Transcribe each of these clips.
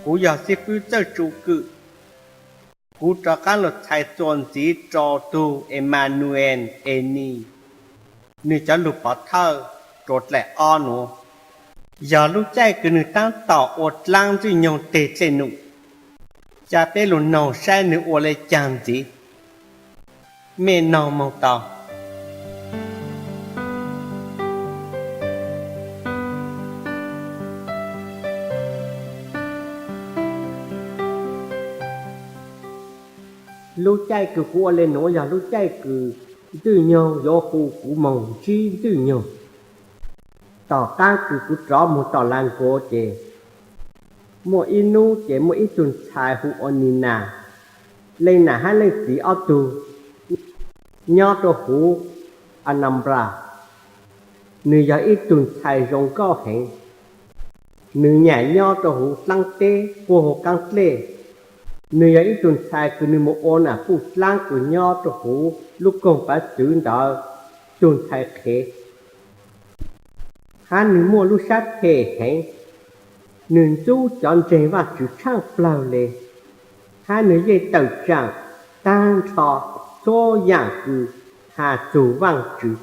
Kuv yog xib fwb Txawj Tsu Kwm. Kuv rov qab los txhais txuas ntxiv rau tug Emmanuel Enis, nws cov lus pov thawj rau dlaim ob nuav, yog lub caij kws nws tab tom ua dlaab Ntxwj Nyoog teg dlej num. Ca peb lug noog saib nws ua le caag ntxiv. Mej noog moog tau. Lub caij kws kuv ua le nuav yog lub caij kws Ntxwj Nyoog yuav hu kuv moog ntsib Ntxwj Nyoog. Tom qaab kws kuv rov moog tom Laa Nkuas ces muaj ib nub ces muaj ib tug ntxhais hu ua Nis Nas, Leej Nam hab Leej Txiv ob tug, nyob rua huv Anambra. Nws yog ib tug ntxhais zoo nkauj heev. Nws nyam nyob rua huv dlaab teb quaj huv qaab dlej. Nws yog ib tug ntxhais kws nws moog ua nam puj dlaab kws nyob rua huv lub koog pav txwv ntawd, tug ntxhais qhev, hab nws muaj lub sab phem heev. Nws ntxub cov ntseeg Vaajtswv tshaaj plawg le, hab nws yeej tawm tsaam taag nrho txhua yaam kws has txug Vaajtswv.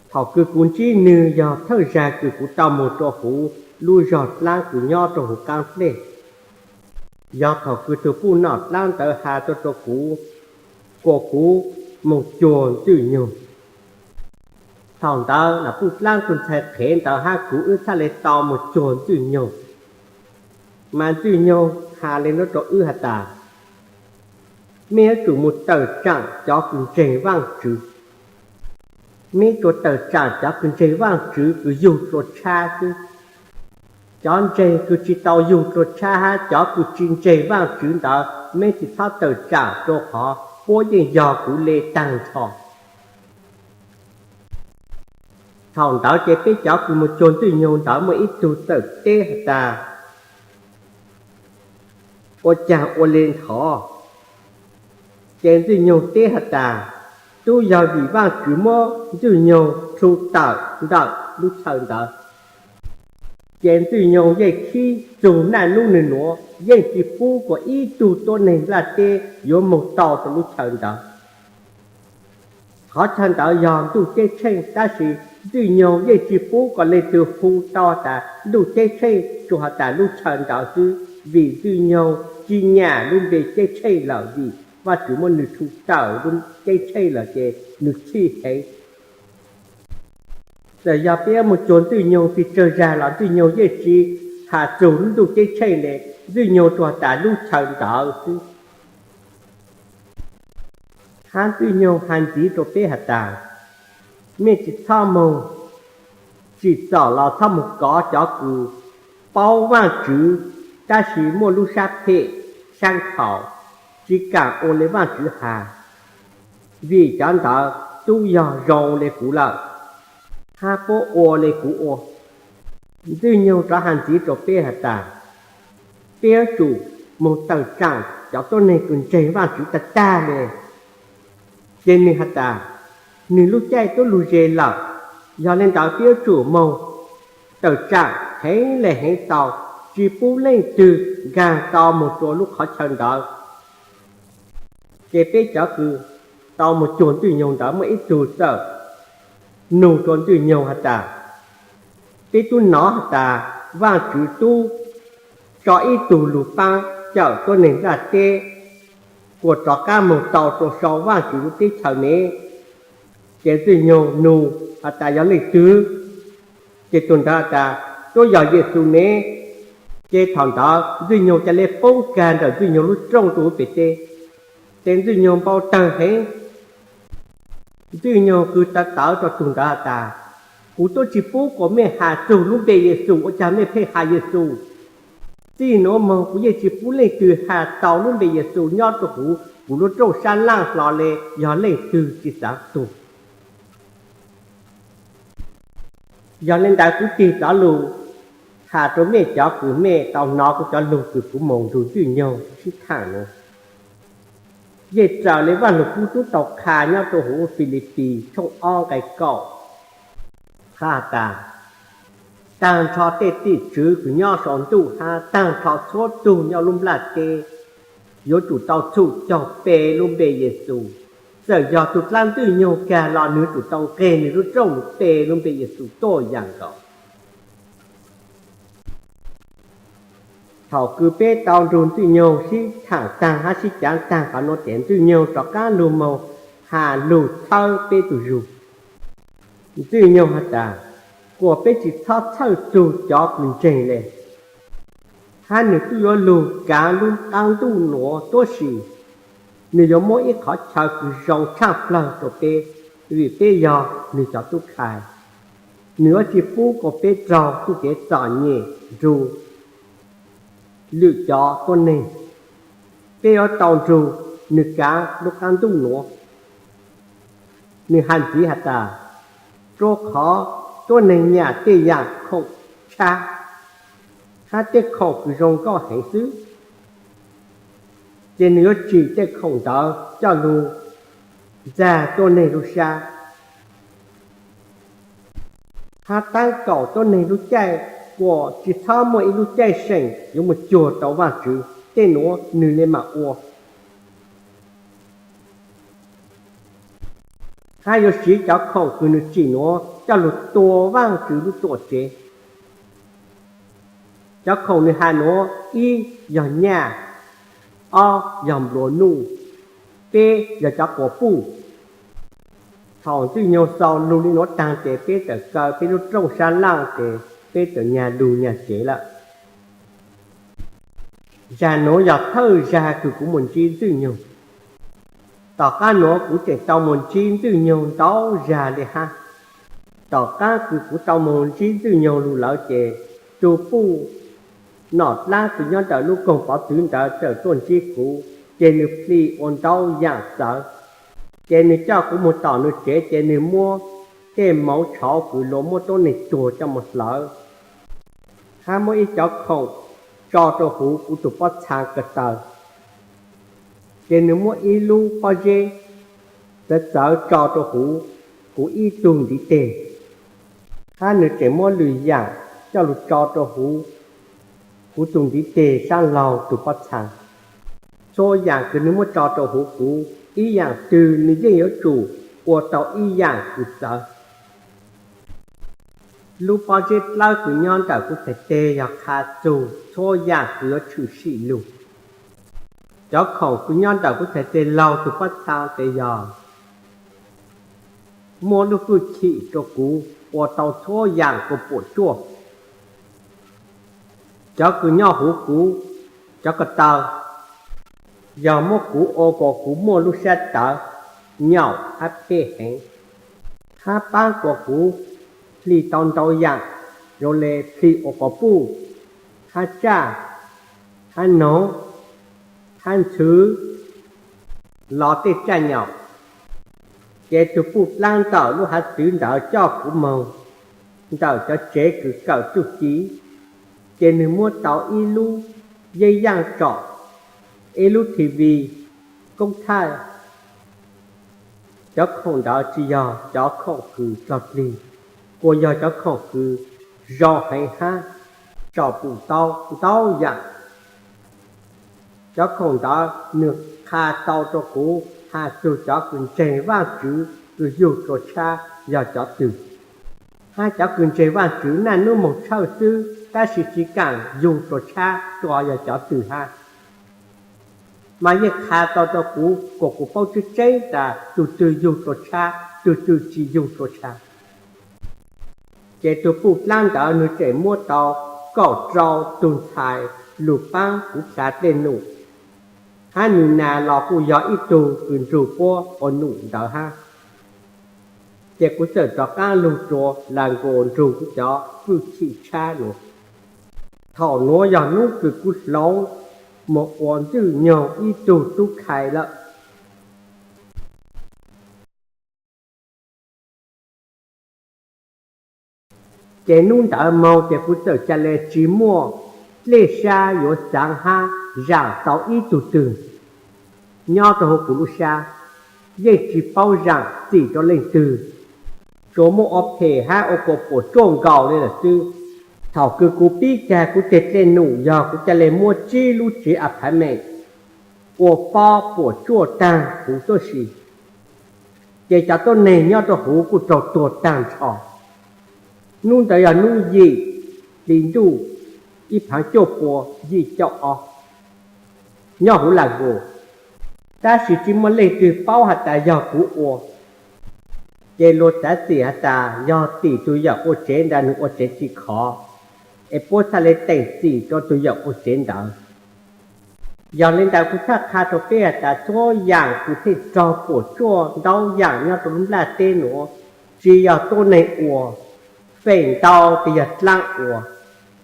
Thaum kws kuv ntsib nwg yog thawj zag kws kuv tau moog rua huv lub zog dlaab kws nyob rua huv qaab dlej. Yog thaum kws tug puj noj dlaab ntawd has tau rua kuv, kuas kuv moog cuag Ntxwj Nyoog. Thaum ntawd nam puj dlaab tug ntxhais qhev ntawd hab kuv wb txhaj le tau moog cuag Ntxwj Nyoog. Mas Ntxwj Nyoog has le nuav rua wb has tas, mej yuav tsum moog tawm tsaam cov kws ntseeg Vaajtswv. Meb tsuas tawm tsaam cov kws ntseeg Vaajtswv kws yug tua tshab xwb. Cov ntseeg kws tsi tau yug tua tshab hab cov kws tsi ntseeg Vaajtswv ntawd meb tsi txhob tawm tsaam, rua qhov puab yeej yog kuv le taag nrho. Thaum ntawd ces peb cov kws moog cuag Ntxwj Nyoog ntawd muaj ib tug txawm teb has tas, ua caag ua le ntawd? Ces Ntxwj Nyoog teb has tas, tub yog vim Vaajtswv muab Ntxwj Nyoog rhu tawm ntawm lub chaw ntawd. Ces Ntxwj Nyoog yeej khib txug naj nub nwg nuav yeej tsi pub kuas ib tug tuab neeg nplaj teb yuav moog tau rua lub chaw ntawd. Qhov chaw ntawd yog ntuj ceeb tsheej, tab sis Ntxwj Nyoog yeej tsi pub kom leej twg hu tau tas ntuj ceeb tsheej, tsuas has tas lub chaw ntawd xwb, vim Ntxwj Nyoog tsi nyam lub npe ceeb tsheej lawm, vim Vaajtswv muab nwg rhu tawm lub ceeb tsheej lawm ces nwg chim heev. Txawm yog peb moog cuag Ntxwj Nyoog tsi tsawg zag los Ntxwj Nyoog yeej tsi has txug lub ntuj ceeb tsheej le, Ntxwj Nyoog tsuas has tas lub chaw ntawd xwb. Hab Ntxwj Nyoog has ntxiv rua peb has tas, mej tsi txhob moog tsim txom los txhob moog kov cov kws paub Vaajtswv tab sis muaj lub sab phem, saab khaum, tsi kaam ua le Vaajtswv has, vim cov ntawd tub yog zoo le kuv lawm, hab puab ua le kuv ua. Ntxwj Nyoog rov has ntxiv rua peb has tas, peb yuav tsum moog tawm tsaam cov tuab neeg kws ntseeg Vaajtswv tag tag le. Ces nwg has tas, nwg lub caij tuab lug ze lawm, yog le ntawd peb yuav tsum moog tawm tsaam heev le heev tau, tsi pub leej twg nkaag tau moog rua lub qhov chaw ntawd. Ces peb cov kws tau moog cuag Ntxwj Nyoog ntawd muaj ib tug txawm nug rua Ntxwj Nyoog has tas, peb tub nov has tas Vaajtswv tub tso ib tug lug paab cawm tuab neeg nplaj teb kuas rov qaab moog tau rua sau Vaajtswv lub teb chaws ne. Ces Ntxwj Nyoog nug has tas yog leej twg? Ces tug ntawd has tas, tub yog Yexus ne. Ces thaum ntawd Ntxwj Nyoog ca le poob kag ntawm Ntxwj Nyoog lub rooj rua huv peg teb. Ces Ntxwj Nyoog npau tawg heev. Ntxwj Nyoog kws tawv tawv rua tug ntawd has tas, kuv tub tsi pub kuas mej has txug lub npe Yexus, ua caag mej pheej has Yexus? Txij nuav moog kuv yeej tsi pub leej twg has tau lub npe Yexus nyob rua huv kuv lub rooj sab laaj hlo le, yog leej twg tsi xaav tug. Yog le ntawd kuv tig cov lug has rua mej cov kws mej tau nov kuv cov lug kws kuv moog nrug Ntxwj Nyoog sib thaam nuav. Yeej raws le Vaaj Lug Kub tub tau qha nyob rua huv Filipis tshooj ob nqai kaum, qha has tas, tag nrho tej tim tswv kws nyob saum ntuj hab tag nrho txhua tug nyob lub nplaj teb yuav tsum tau txhum caug pe lub npe Yexus. Txawm yog tug dlaab Ntxwg Nyoog kag los nwg yuav tsum tau nqeg nwg lub rooj pe lub npe Yexus tuaj yaam nkaus. Thaum kws peb tau nrug Ntxwg Nyoog sib thaam taag hab sib caav taag qhov nuav ces Ntxwg Nyoog rov qaab lug moog has lug txhawb peb tug zug. Ntxwg Nyoog has tas, kuas peb tsi txhob txhawj txug cov kws ntseeg le, hab nwg tub yuav lug kaav lub qaab ntuj nuav tuab si. Nwg yuav muab ib qhov chaw kws zoo tshaaj plawg rua peb, vim peb yog nwg cov tub khai. Nwg yuav tsi pub kuas peb raug txuj kev txom nyem nrug lwm cov tuab neeg. Peb yuav tau nrug nwg kaav lub qaab ntuj nuav. Nwg has ntxiv has tas, rua qhov tuab neeg nyam tej yaam khoom tshab, hab tej khoom kws zoo nkauj heev xwb, ces nwg yuav tsim tej khoom ntawd coj lug ntxag tuab neeg lub sab, hab taab kaum tuab neeg lub caij, kuas tsi txhob muaj ib lub caij seem yuav moog cuag tau Vaajtswv. Tej nuav nwg le maam ua, hab yuav siv cov khoom kws nwg tsim nuav coj lug tua Vaajtswv lub tuam tsev. Cov khoom nwg has nuav, ib yog nyaj, ob yog nplua nuj, peb yog cov quas puj. Thaum Ntxwg Nyoog xaus lug le nuav taag ces peb txawm kaw peb lub rooj sab laaj ces peb txawm nyag lug nyag tsev lawm. Zag nuav yog thawj zag kws kuv moog ntsib Ntxwg Nyoog. Tom qaab nuav kuv tseem tau moog ntsib Ntxwg Nyoog ntau zag le hab. Tom qaab kws kuv tau moog ntsib Ntxwg Nyoog lug lawm ces tug puj nom dlaab kws nyob ntawm lub koog pov txwv ntawd txawm tuaj ntsib kuv, ces nwg plhis ua ntau yaam txawv. Ces nwg coj kuv moog tom nwg tsev ces nwg muab tej mauv tshauv kws luag muab tuab neeg tuag coj moog hlawv, hab muab ib cov khoom tso rua huv kuv tug pob txhaa ka taw. Ces nwg muab ib lub pob zeb txawv txawv tso rua huv kuv ib tug ntiv teg, hab nwg tseem muab lwm yaam coj lug tso rua huv kuv tug ntiv teg saab laug tug pob txhaa. Txhua yaam kws nwg muab tso rua huv kuv, ib yaam twg nwg yeej yuav tsum ua tau ib yaam kws txawv. Lub pob zeb dlawb kws nyob ntawm kuv txhais teg yog qha txug txhua yaam kws yuav tshwm sim lug. Cov khoom kws nyob ntawm kuv txhais teg laug tug pob txhaa tes yog muaj lub fwj chim rua kuv ua tau txhua yaam kws puam tsuaj. Cov kws nyob huv kuv cov ko taw yog muab kuv ua kuas kuv muaj lub sab tawv nyaum hab pej heev, hab paab kuas kuv plhis tau ntau yaam, zoo le plhis ua quas puj, hab tsaj, hab noog, hab ntxhwv, los tej tsaj nyaum. Ces tug puj dlaab ntawm lub hav txwv ntawd coj kuv moog ntawm cov tsev kws kawm txuj ci, ces nwg muab tau ib lub yeeb yaaj tsom, ib lub T V, koob thaij. Cov khoom ntawd tsi yog cov khoom kws dlog plig, kuas yog cov khoom kws zoo heev hab tsom pum tau ntau yaam. Cov khoom ntawd nwg qha tau rua kuv has txug cov kws ntseeg Vaajtswv kws yug tsua tshab yog cov twg, hab cov kws ntseeg Vaajtswv naj nub moog tshawj xwb tab sis tsi kaam yug tsua tshab tsuas yog cov twg hab. Mas yeej qha tau rua kuv kuas kuv paub tseeb tseeb tas tug twg yug tsua tshab, tug twg tsi yug tsua tshab. Ces tug puj dlaab ntawd nwg tseem muab tau kaum rau tug ntxhais lug paab kuv dlha dlej num, hab nwg nas los kuj yog ib tug kws nrug puab ua num ntawd hab. Ces kuv txawm rov qaab lug rua Las Nkus nrug kuv cov fwj chim tshab nuav. Thaum nuav yog nub kws kuv hloov moog ua Ntxwj Nyoog ib tug tub khai lawm. Ces nub ntawd moog ces kuv txawm ca le tsi muaj dlej sab yuav xaav hab zaam tau ib tug twg nyob rua huv kuv lub sab, yeej tsi paub zaam txim rua leej twg, tsuas muaj ua phem hab ua kuas puam tsuaj nkaus le lawm xwb. Thaum kws kuv pib kag kuv teg dlej num yog kuv ca le muab tsib lub tsev apartment ua pob puam tsuaj taag huv tuab si, ces cov tuab neeg nyob rua huv kuj raug tuag taag nrho. Nub ntawd yog nub yim hli ntuj ib phav cuaj pua yim caum ob nyob huv Las Nkus, tab sis tsi muaj leej twg paub has tas yog kuv ua. Ces luag txav txim has tas yog tim tug yawm ua tsev ntawd nwg ua tsev tsi khov, es puab txhaj le teem txim rua tug yawm ua tsev ntawd. Yog le ntawd kuv txhaj qha rua peb has tas txhua yaam kws pheej raug puam tsuaj ntau yaam nyob rua lub nplaj teb nuav, tsi yog tuab neeg ua, feem ntau tes yog dlaab ua.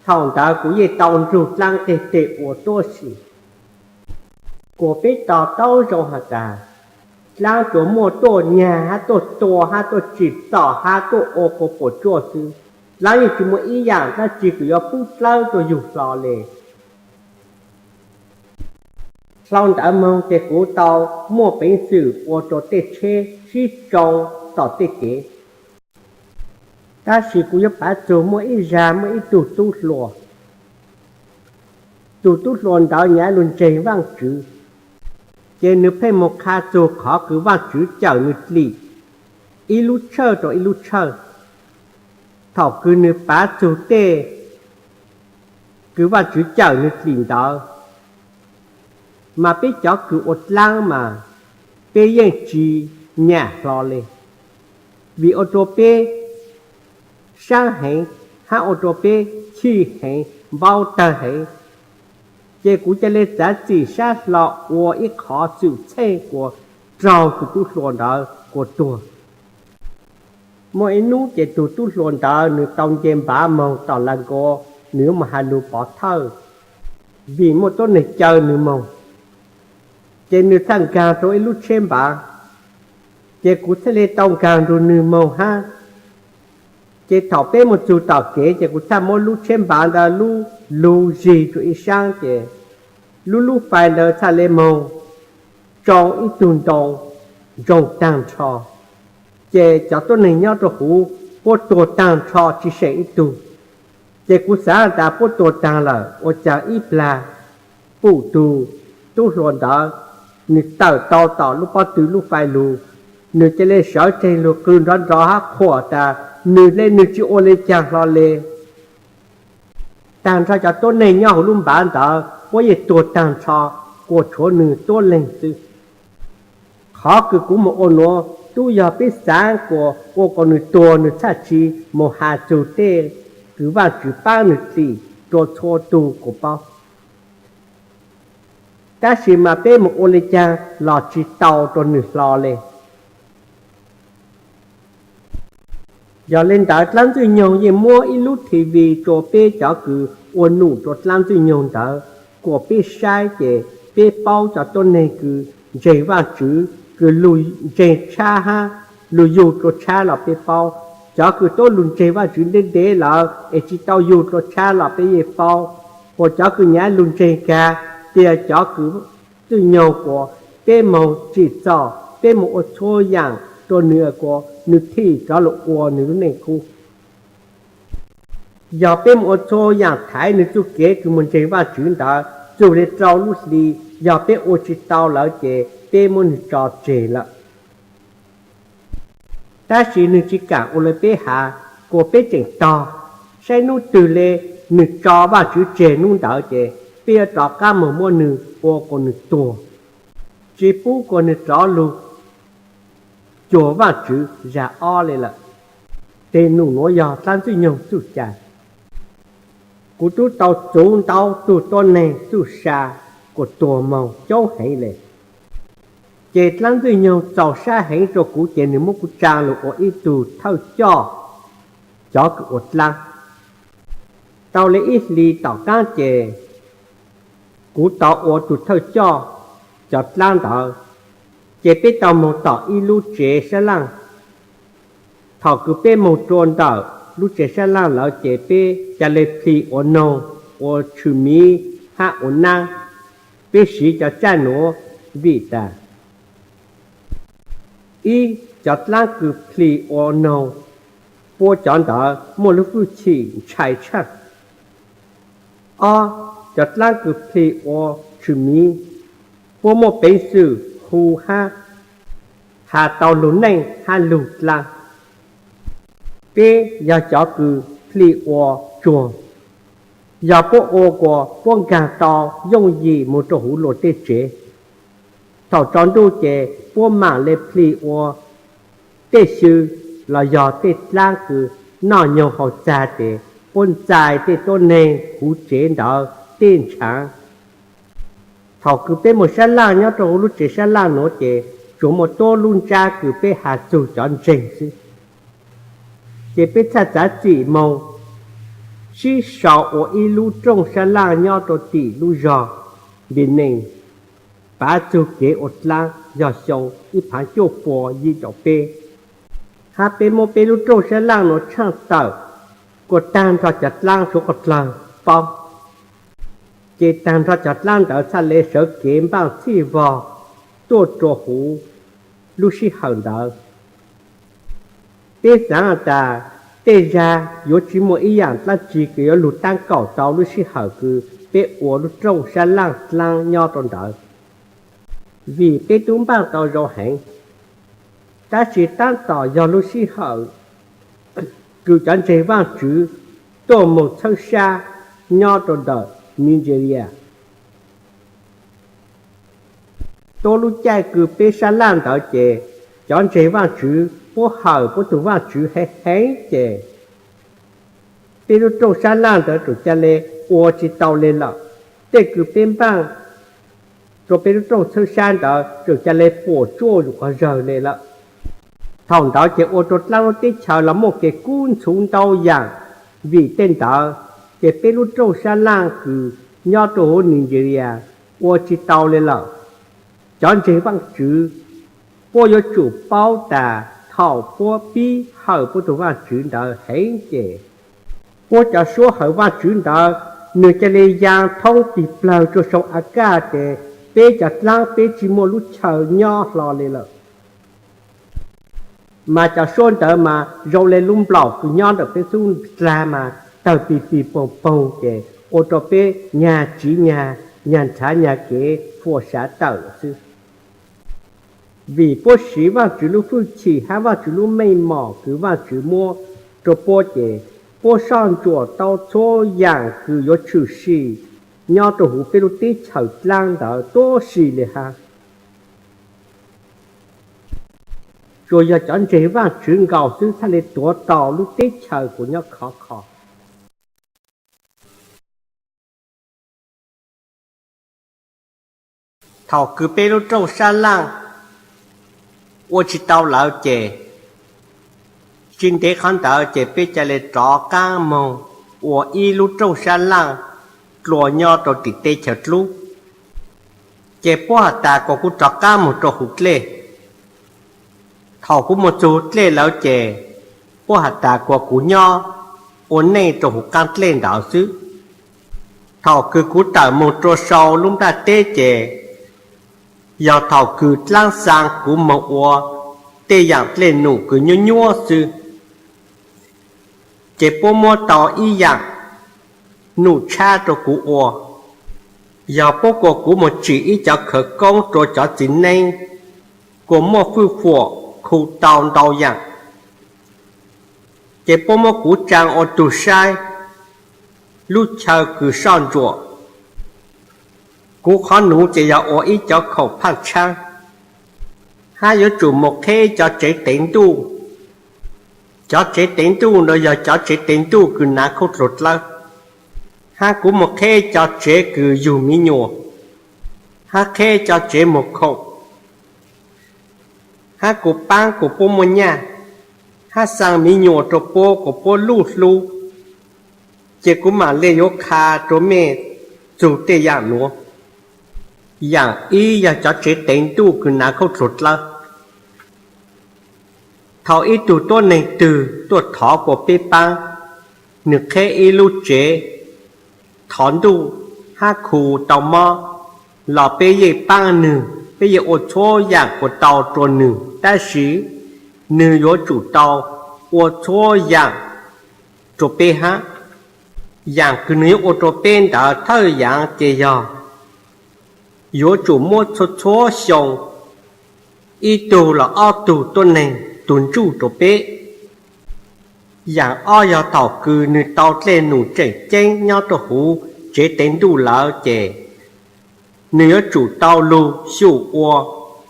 Thaum ntawd kuv yeej tau nrug dlaab teg teg ua tuab si. Kuas peb to taub zoo has tas dlaab tsuas muaj tuaj nyag hab tuaj tua hab tuaj tsim txom hab tuaj ua quas puam tsuaj xwb. Dlaab yeej tsi muaj ib yaam dlaab tsi kws yuav pub dlawb rua yug hlo le. Dlhau ntawd moog ces kuv tau muaj peev xwm ua rua tej tsheb sib tsoo tom tej kev. Tab sis kuv yuav pav txug muaj ib zag muaj ib tug tub hluas. Tug tub hluas ntawd nyav lug ntseeg Vaajtswv, ces nwg pheej moog qha txug qhov kws Vaajtswv cawm nwg dlim ib lub tshawj rua ib lub tshawj. Thaum kws nwg pav txug tej kws Vaajtswv cawm nwg dlim ntawd, mas peb cov kws ua dlaab mas peb yeej tsi nyam hlo le, vim ua rua peb saab heev hab ua rua peb chim heev npaub tawg heev. Ces kuv ca le txav txim sab hlo ua ib qhov xwm txheej kuas raug tug tub hluas ntawd kuas tuag. Muaj ib nub ces tug tub hluas ntawd nwg tau nce npav moog tom Las Nkus, nwg yuav moog has lug pov thawj, vim muaj tuab neeg caw nwg moog, ces nwg txhaj nkaag rua ib lub tsheb npav, ces kuv txhaj le tau nkaag nrug nwg moog hab. Ces thaum peb moog txug tom kev ces kuv txhaj muab lub tsheb npav ntawd lub lug zig rua ib saab ces lub lub fais ntawd txhaj le moog tsoo ib tug ntoo ntsoog taag nrho. Ces cov tuab neeg nyob rua huv puab tuag taag nrho tsi seem ib tug. Ces kuv xaav tas puab tuag taag lawm ua caag ib plag pum tug tub hluas ntawd, nwg tawm tau tom lub pob tw lub fais lug, nwg ca le sawv tseeg lug qw nrov nrov hab qhuam tas nwg le nwg tsi ua le caag hlo le. Taag nrho cov tuab neeg nyob huv lub npav ntawd puab yeej tuag taag nrho, kuas tshuav nwg tuab leeg xwb. Qhov kws kuv moog ua nuav tub yog peb xaav kuas ua kom nwg tuag nwg txhaj tsi moog has txug tej kws Vaajtswv paab nwg dlim rua txhua tug kuas paub. Tab sis mas peb moog ua le caag los tsi tau rua nwg hlo le. Yog le ntawd dlaab ntxwg nyoog yeej muab ib lub TV rua peb cov kws ua num rua dlaab ntxwg nyoog ntawd, kuas peb saib ces peb paub cov tuab neeg kws ntseeg Vaajtswv kws lug ntseeg tshab hab lug yug rua tshab los peb paub. Cov kws tuab lug ntseeg Vaajtswv ntev ntev lawm es tsi tau yug rua tshab los peb yeej paub. Kuas cov kws nyav lug ntseeg kag tias cov kws txwj nyoog kuas peb moog tsim txom, peb moog ua txhua yaam rua nwg kuas nwg thim rov lug ua nwg lub neej qub. Yog peb moog ua txhua yaam thaiv nwg txuj kev kws moog ntseeg Vaajtswv ntawd, txug le rau lub hli, yog peb ua tsi tau lawm ces peb muab nwg tso tseg lawm. Tab sis nwg tsi kaam ua le peb has, kuas peb tseem tog, saib nub twg le nwg tso Vaajtswv tseg nub ntawd ces peb yuav rov qaab moog muab nwg ua kuas nwg tuag, tsi pub kuas nwg rov lug cuag Vaajtswv zag ob le lawm. Teg num nuav yog dlaab ntxwg nyoog txuj cai. Kuv tub tau txuv ntau tug tuab neeg txuj sa kuas tuag moog coob heev le. Ces dlaab ntxwg nyoog txaus sab heev rua kuv ces nwg muab kuv tsaa lug ua ib tug thawj coj cov kws ua dlaab. Tau le ib hlis tom qaab ces kuv tau ua tug thawj coj cov dlaab ntawd, ces peb tau moog tom ib lub tsev sab laaj. Thaum kws peb moog rua ntawm lub tsev sab laaj lawm ces peb ca le plhis ua noog, ua tshwm miv hab ua naab. Peb siv cov tsaj nuav vim tas ib, cov dlaab kws plhis ua noog, puab cov ntawd muaj lub fwj chim ntshai tshaaj. Ob, cov dlaab kws plhis ua tshwm miv, puab muaj peev xwm hu hab has tau lug neej hab lug dlaab. Peb yog cov kws plhis ua tsuag, yog puab ua kuas puab nkaag tau yooj yim moog rua huv luas tej tsev. Thaum tsaus ntuj ces puab maam le plhis ua tej xyw los yog tej dlaab kws noj nyoog haus txag ces puab ntxais tej tuab neeg huv tsev ntawd tej ntshaav. Thaum kws peb moog sab laaj nyob rua huv lub tsev sab laaj nuav ces tsuas muaj tuab lub ntsab kws peb has txug cov ntseeg xwb. Ces peb txhaj txav txim moog sib sau ua ib lub rooj sab laaj nyob rua tim lub zog Npis Nees, pav txug kev ua dlaab yog xyoo ib phaav cuaj pua yim caum peb, hab peb muab peb lub rooj sab laaj nuav tshaaj tawm kuas taag nrho cov dlaab suav quas dlawg paub. Ces taag nrho cov dlaab ntawd txhaj le sawv kev npaaj txhij vog tuaj rua huv lub sij hawm ntawd. Peb xaav tas tej zag yuav tsi muaj ib yaam dlaab tsi kws yuav lug taab kaum tau lub sij hawm kws peb ua lub rooj sab laaj dlaab nyob rua ntawd, vim peb tub npaaj tau zoo heev. Tab sis taab tom yog lub sij hawm kws cov ntseeg Vaajtswv tuaj moog txhawb sab nyob rua ntawm Nigeria. Tuab lub caij kws peb sab laaj ntawd ces cov ntseeg Vaajtswv puab hawm puab tug Vaajtswv heev heev ces peb lub rooj sab laaj ntawd txawm ca le ua tsi tau le lawm. Tej kws peb npaaj rua peb lub rooj txhawb sab ntawd txawm ca le puam tsuaj yus quas zawg le lawm. Thaum ntawd ces ua rua dlaab lub teb chaws los muaj kev kub ntxhuv ntau yaam. Vim tej ntawd ces peb lub rooj sab laaj kws nyob rua huv Nigeria ua tsi tau le lawm. Cov ntseeg Vaajtswv puab yuav tsum paub tas thaum puab pib hawm puab tug Vaajtswv ntawd heev ces puab cov suab hawm Vaajtswv ntawd nwg ca le yaa thoob tig plawg rua xyoo Akaj ces peb cov dlaab peb tsi muaj lub chaw nyob hlo le lawm. Mas cov suab ntawd mas zoo le lub nplaum kws nyob ntawm peb xub dlag mas tawg pig pig poog poog ces ua rua peb nyag tsiv nyag, nyag nrhav nyag kev fuam sav tawm xwb. Vim puab siv Vaajtswv lub fwj chim hab Vaajtswv lub meej mom kws Vaajtswv muab rua puab ces puab soj ntsuam tau txhua yaam kws yuav tshwm sim nyob rua huv peb lub teb chaws dlaab ntawd tuab si le hab. Tsuas yog cov ntseeg Vaajtswv nkaus xwb txhaj le tuav tau lub teb chaws kuas nyob khov kho. Thaum kws peb lub rooj sab laaj ua tsi tau lawm ces tsi ntev qhov ntawd ces peb ca le rov qaab moog ua ib lub rooj sab laaj dlua nyob rau tim teb chaws dlub. Ces puab has tas kuas kuv rov qaab moog rau huv dlej. Thaum kuv moog txug dlej lawm ces puab has tas kuas kuv nyob ua neej rau huv qaab dlej ntawd xwb. Thaum kws kuv tawm moog rua sau lub nplaj teb ces yog thaum kws dlaab xaa kuv moog ua tej yaam dlej num kws nyuab nyuab xwb. Ces puab muab tau ib yaam num tshab rua kuv ua, yog puab kuas kuv moog tsim ib cov khawv koob rua cov txiv neeb kuas muaj fwj fuam khu tau ntau yaam. Ces puab muab kuv tsaa ua tug saib lub chaw kws soj ntsuam. Kuv qhov nuv ces yog ua ib cov khoom phaaj tshaab, hab yuav tsum moog qheb cov tsev teev ntuj. Cov tsev teev ntuj ntawd yog cov tsev teev ntuj kws naav khaub dluag dlawb, hab kuv moog qheb cov tsev kws yug miv nyuas, hab qheb cov tsev muag khoom, hab kuv paab kuas puab muaj nyaj, hab xaa miv nyuas rua puab kuas puab luj hlub. Ces kuv maam le yuav qha rua mej txug tej yaam nuav. Yaam ib yog cov tsev teev ntuj kws naav khaub dluag dlawb. Thaum ib tug tuab neeg twg tuaj thov kuas peb paab, nwg qheb ib lub tsev thov ntuj hab khu tau mob, los peb yeej paab nwg, peb yeej ua txhua yaam kuas tau rua nwg, tab sis nwg yuav tsum tau ua txhua yaam rua peb hab. Yaam kws nwg yuav ua rua peb ntawd thawj yaav ces yog yuav tsum muab txhua txhua xyoo ib tug los ob tug tuab neeg tug ntsuj rua peb. Yaam ob yog thaum kws nwg tau dlej num tseem ceeb nyob rua huv tsev teev ntuj lawm ces nwg yuav tsum tau lug xyum ua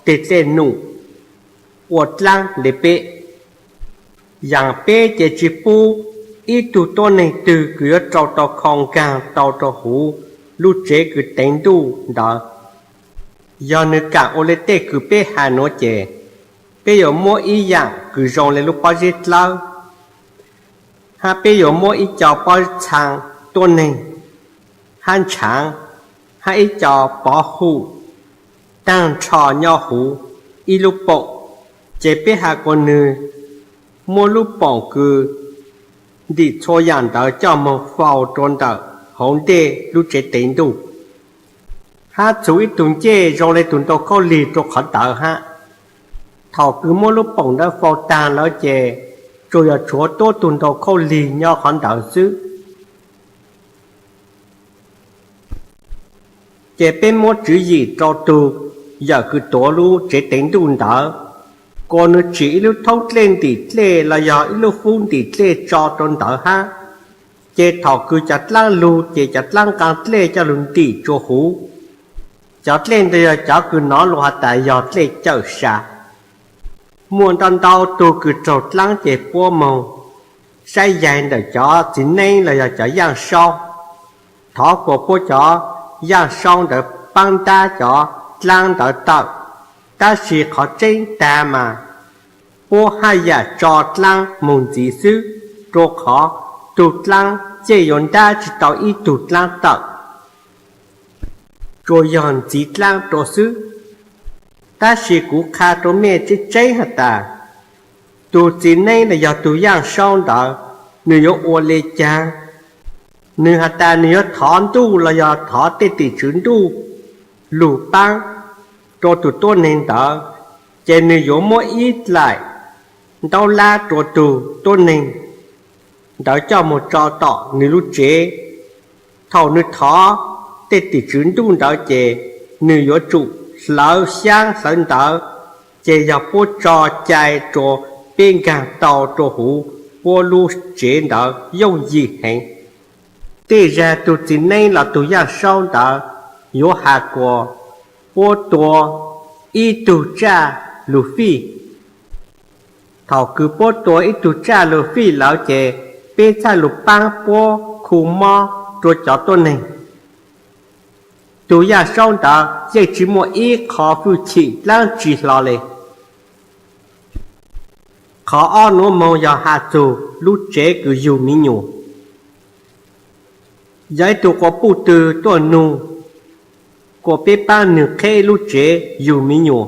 teg dlej num ua dlaab le peb. Yaam peb ces tsi pub ib tug tuab neeg twg kws yuav rau tau khau nkaag tau rua huv lub tsev kws teev ntuj ntawd. Yog nwg kaam ua le tej kws peb has nuav ces peb yuav muab ib yaam kws zoo le lub pob zeb dlawb, hab peb yuav muab ib co pob txhaa tuab neeg, hab ntshaav, hab ib co pov hum taag nrho nyob huv ib lub poom, ces peb has kuas nwg muab lub poom kws ntim txhua yaam ntawd coj moog faus rua ntawm hauv ntej lub tsev teev ntuj, hab txug ib tug ncej zoo le tug ntoo khaub lig rua qhov ntawd hab. Thaum kws muab lub poom ntawd faus taag lawm ces tsuas yog tshuav tuab tug ntoo khaub lig nyob qhov ntawd xwb. Ces peb muab tswv yim rau tug yawm kws tuav lub tsev teev ntuj ntawd, kuas nwg tsim ib lub thoob dlej ntim dlej los yog ib lub fub ntim dlej tso rua ntawd hab. Ces thaum kws cov dlaab lug ces cov dlaab nqaa dlej coj lug ntim tsua huv. Cov dlej ntawd yog cov kws nov lug has tas yog dlej cawm sa. Muaj ntau ntau tug kws raug dlaab ces puab moog saib yaig ntawm cov txiv neeb los yog cov yaaj saub, thov kuas puab cov yaaj saub ntawd paab ntab cov dlaab ntawd tawm. Tab sis qhov tseeb tag mas puab haj yam tso dlaab moog ntxiv xwb, rua qhov tug dlaab yeej yuav ntab tsi tau ib tug dlaab tawm, tsuas yog ntxiv dlaab rua xwb. Tab sis kuv qha rua mej tseeb tseeb has tas, tug txiv neeb los yog tug yaaj saub ntawd, nwg yuav ua le caag? Nwg has tas nwg yuav thov ntuj los yog thov tej tim tswv ntuj lug paab rua tug tuab neeg ntawd, ces nwg yuav muab ib dlaim ntaub lab rua tug tuab neeg ntawd coj moog tso tom nwg lub tsev. Thaum nwg thov tej tim tswv ntuj ntawd ces nwg yuav tsum hlawv xyaab hlawv ntawv, ces yog puab tso cai rua peb nkaag tau rua huv puab lub tsev ntawd yooj yim heev. Tej zag tug txiv neeb los tug yaaj saub ntawd yuav has kuas puab tua ib tug tsaj lug fij. Thaum kws puab tua ib tug tsaj lug fij lawm ces peb txhaj lug paab puab khu mob rua cov tuab neeg. Tug yaaj saub ntawd yeej tsi muaj ib qho fwj chim dlaab tsi hlo le. Qhov ob nuav moog yog has txug lub tsev kws yug mi nyuam. Yog ib tug quas puj twg tuaj nug kuas peb paab nwg qheb lub tsev yug mi nyuam,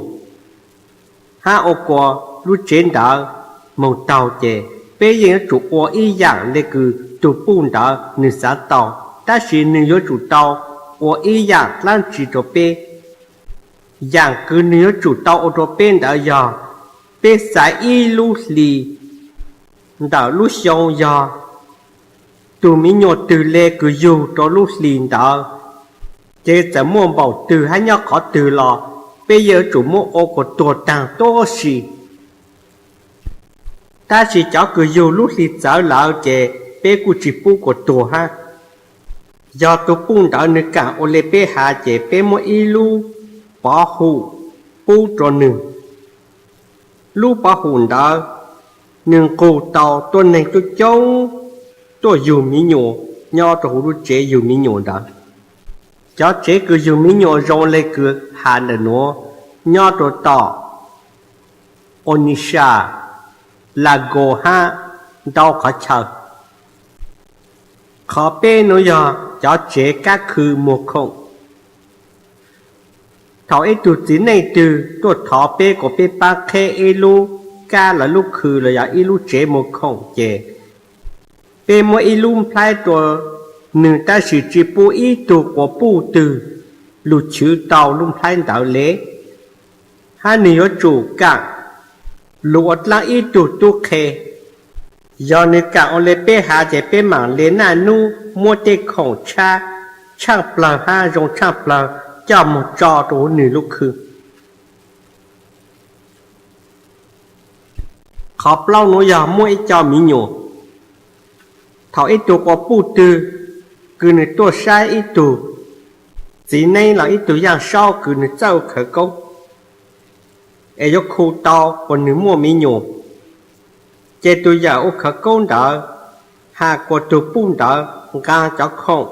hab ua kuas lub tsev ntawd moog taug ces peb yeej yuav tsum ua ib yaam le kws tug puj ntawd nwg xaav tau, tab sis nwg yuav tsum tau ua ib yaam dlaab tsi rua peb. Yaam kws nwg yuav tsum tau ua rua peb ntawd yog peb xaiv ib lub hlis ntawm lub xyoo yog tug mi nyuam twg le kws yug rua lub hlis ntawd, ces txawm muaj npaum twg hab nyob qhov twg los peb yeej yuav tsum muab ua kuas tuag taag tuab si. Tab sis cov kws yug lub hli txawv lawm ces peb kuj tsis pub kuas tuag hab. Yog tug puj ntawd nwg kaam ua le peb has ces peb muab ib lub pov hum pub rua nwg. Lub pov hum ntawd nwg nqug tau tuab neeg coob coob tuaj yug mi nyuam nyob rua huv lub tsev yug mi nyuam ntawd. Cov tsev kws yug mi nyuam zoo le kws has ntawm nuav nyob rua tom Onisha, Lago hab ntau qhov chaw. Qhov peb nuav yog cov tsev kab khw muag khoom. Thaum ib tug txiv neej twg tuaj thov peb kuas peb paab qheb ib lub kab lawv lub khw los yog ib lub tsev muag khoom ces peb muab ib lub nplhaib rua nwg tab sis tsi pub ib tug quas puj twg lug chwv tau lub nplhaib ntawd le, hab nwg yuav tsum kaam lug ua dlaab ib tug tub qhe. Yog nws kam ua li peb hav ces peb mam li naj nub muab tej khoom tshab tshaaj plawg hab zoo tshaaj plawg coj moog tso rua huv nwg lub khw. Qhov plaub nuav yog muab ib co miv nyuas. Thaum ib tug quas puj twg kws nws tuaj saib ib tug txiv neeb los ib tug yaaj saub kws nws txawj khawv koob es yuav khu tau kuas nws muaj miv nyuas, ces tus yawm ua khawv koob ntawd has kuas tug puj ntawd nqaa cov khoom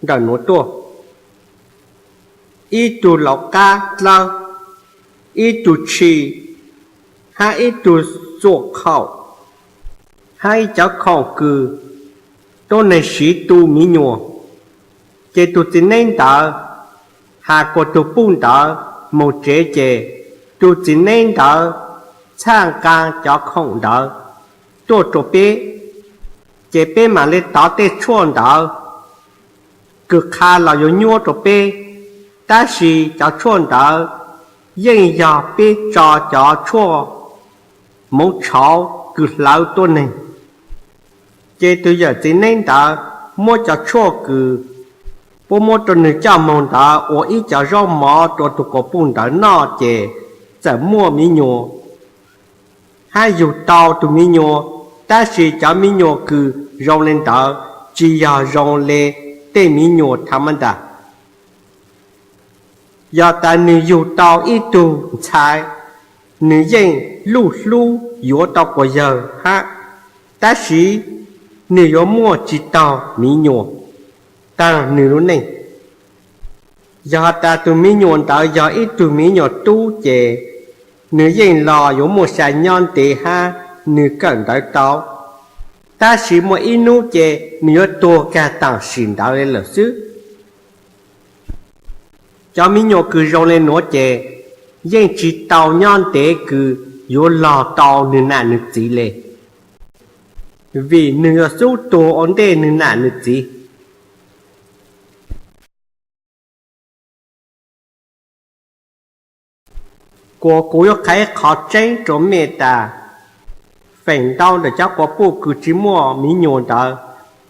ntawm nuav tuaj: ib tug lauv qab dlawb, ib tug tshis, hab ib tug xuam khaum, hab ib cov khoom kws tuab neeg siv tu miv nyuas. Ces tug txiv neeb ntawd has kuas tug puj ntawd moog tsev, ces tug txiv neeb ntawd txhaj nqaa cov khoom ntawd tuaj rua peb, ces peb mam li tov tej tshuaj ntawd kws qha los yuav nyuab rua peb. Tab sis cov tshuaj ntawd yeej yog peb tso cov tshuaj moov tshauv kws hlawv tuab neeg. Ces tug yawm txiv neeb ntawd muab cov tshuaj kws puab muab rua nwg coj moog ntawd ua ib co zaub mov rua tug quas puj ntawd noj, ces txawm muaj miv nyuas hab yug tau tug miv nyuas. Tab sis cov miv nyuas kws zoo le ntawd tsi yog zoo le tej miv nyuas tha ma ntas. Yog tas nwg yug tau ib tug ntxhais, nwg yeej luj hlub yuav tau quas yawg hab, tab sis nwg yuav muaj tsi taug miv nyuas taag nwg lub neej. Yog has tas tug miv nyuas ntawd yog ib tug miv nyuas tub, ces nwg yeej los yuav muaj sai nyob ntev hab nwg kawm ntawv tau, tab sis muaj ib nub ces nwg yuav tuag kag taam sim ntawd le lawm xwb. Cov miv nyuas kws zoo le nuav ces yeej tsi tau nyob ntev kws yuav log tau nwg nam nwg txiv le, vim nwg yuav xub tuag ua ntej nwg nam nwg txiv. Kuas kuv yuav qha ib qhov tseeb rua mej tas, feem ntau ntawm cov quas puj kws tsi muaj miv nyuas ntawd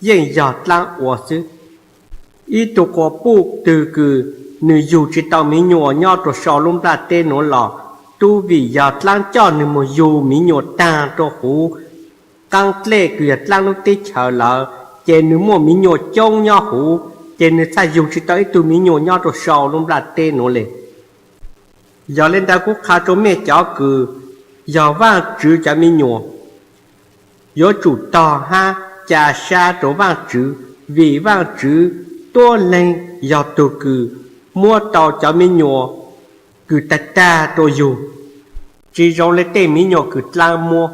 yeej yog dlaab ua xwb. Ib tug quas puj twg kws nwg yug tsi tau miv nyuas nyob rua sau lub nplaj teb nuav los, tub vim yog dlaab coj nwg moog yug miv nyuas taag rua huv qaab dlej kws yog dlaab lub teb chaws lawm, ces nwg muaj miv nyuas coob nyob huv, ces nwg txhaj yug tsi tau ib tug miv nyuas nyob rua sau lub nplaj teb nuav le. Yog le ntawd kuv qha rua mej cov kws yog Vaajtswv cov miv nyuas, yuav tsum tog hab ca sab rua Vaajtswv, vim Vaajtswv tuab leeg yog tug kws muab tau cov miv nyuas kws tag tag rua yug, tsi zoo le tej miv nyuas kws dlaab muab.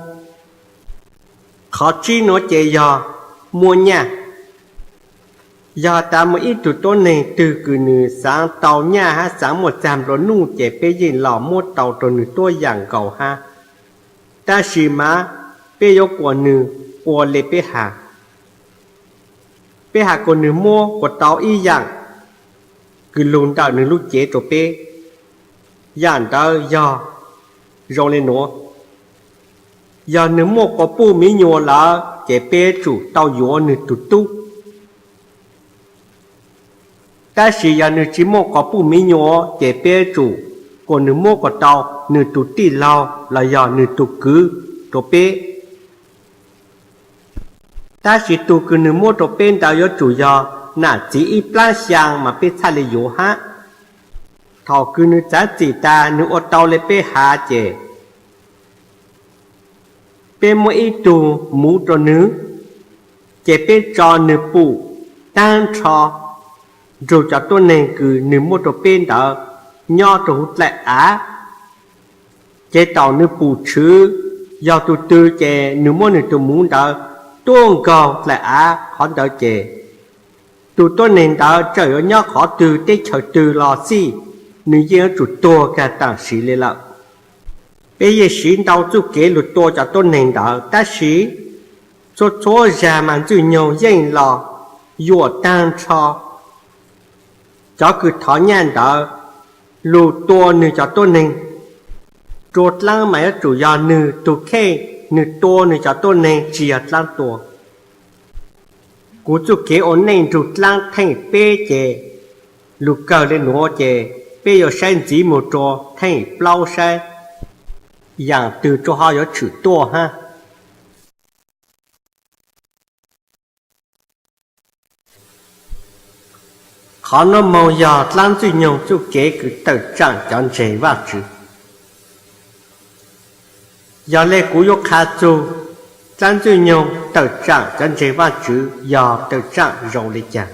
Qhov tsib nuav ces yog muab nyaj. Yog tas muaj ib tug tuab neeg twg kws nwg xaav tau nyaj hab xaav muaj txag nplua nuj, ces peb yeej los muab tau rua nwg tuab yaam nkaus hab. Tab sis mas peb yuav kuas nwg ua le peb has. Peb has kuas nwg muab kuas tau ib yaam kws lug ntawm nwg lub cev rua peb, yaam ntawd yog zoo le nuav: yog nwg muaj quas puj miv nyuas lawm ces peb tsum tau yuav nwg tug tub. Tab sis yog nwg tsi muaj quas puj miv nyuas ces peb tsum kuas nwg muab kuas tau nwg tug tij laug los yog nwg tug kwv rua peb. Tab sis tug kws nwg muab rua peb ntawd yuav tsum yog nam txiv ib plaab xyaa mas peb txhaj le yuav hab. Thaum kws nwg txav txim tas nwg ua tau le peb has ces peb muab ib tug muv rua nwg, ces peb tso nwg pum taag nrho nrug cov tuab neeg kws nwg muab rua peb ntawd nyob rua huv dlaim av. Ces thaum nwg pum tshwv yog tug twg ces nwg muab nwg tug muv ntawd tuaj nkaug dlaim av qhov ntawd ces tug tuab neeg ntawd txawm yuav nyob qhov twg teb chaws twg los xij, nwg yeej yuav tsum tuag kag taam sim le lawm. Peb yeej siv ntau txuj kev lug tua cov tuab neeg ntawd, tab sis txhua txhua zag mas Ntxwg Nyoog yeej los yuam taag nrho cov kws thov nyaj ntawd lug tua nwg cov tuab neeg. Rua dlaab mas yuav tsum yog nwg tug kheej Nws tua nws cov tuab neeg tsis yog dlaab tua. Kuv txuj kev ua neej nrug dlaab theej peb ces lug kawg le nuav ces peb yuav saib ntxiv moog rua theej plaub saib yaam twg rua ho yuav tshwm tuaj hab. Qhov nuav moog yog dlaab Ntxwg Nyoog txuj kev kws tawm tsaam cov ntseeg Vaajtswv. Yog le kuv yuav qha txug dlaab Ntxwg Nyoog tawm tsaam cov ntseeg Vaajtswv yog tawm tsaam zoo le caag.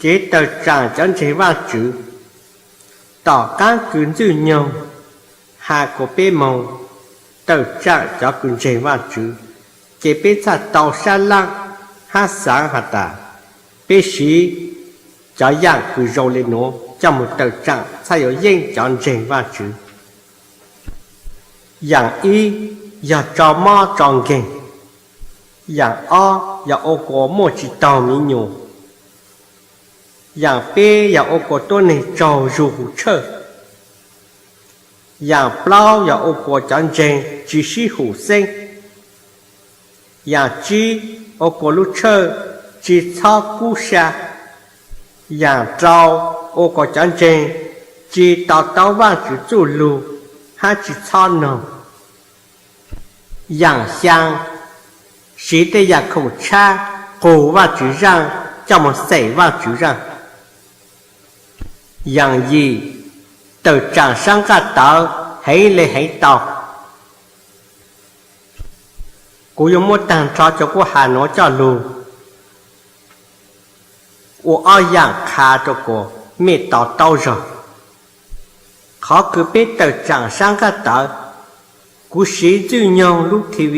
Kev tawm tsaam cov ntseeg Vaajtswv, tom qaab kws Ntxwg Nyoog has kuas peb moog tawm tsaam cov kws ntseeg Vaajtswv, ces peb txhaj tau sab laaj hab xaav has tas peb siv cov yaam kws zoo le nuav coj moog tawm tsaam txhaj yuav yeej cov ntseeg Vaajtswv. Yaam ib yog tso mob tso nkeeg. Yaam ob yog ua kuas muaj tsis taug mi nyuas. Yaam peb yog ua kuas tuab neeg tsaug zug huv tshawj. Yaam plaub yog ua kuas cov ntseeg tsis sib hum xeeb. Yaam tsib ua kuas lub tshawj tsis txhob kub sa. Yaam rau ua kuas cov ntseeg tsis to taub Vaajtswv txuj lug hab tsis txhob noog. Yaam xyaa, siv tej yaam khoom tshab qug Vaajtswv zaaj coj moog xeem Vaajtswv zaaj. Yaam yim, tawm tsaam saab nqaj tawv heev le heev tau. Kuv yuav muab taag nrho cov kuv has nuav coj lug ua ob yaam qha rua kuas mej to taub zog. Qhov kws peb tawm tsaam saab nqaj tawv, kuv siv Ntxwg Nyoog lub TV,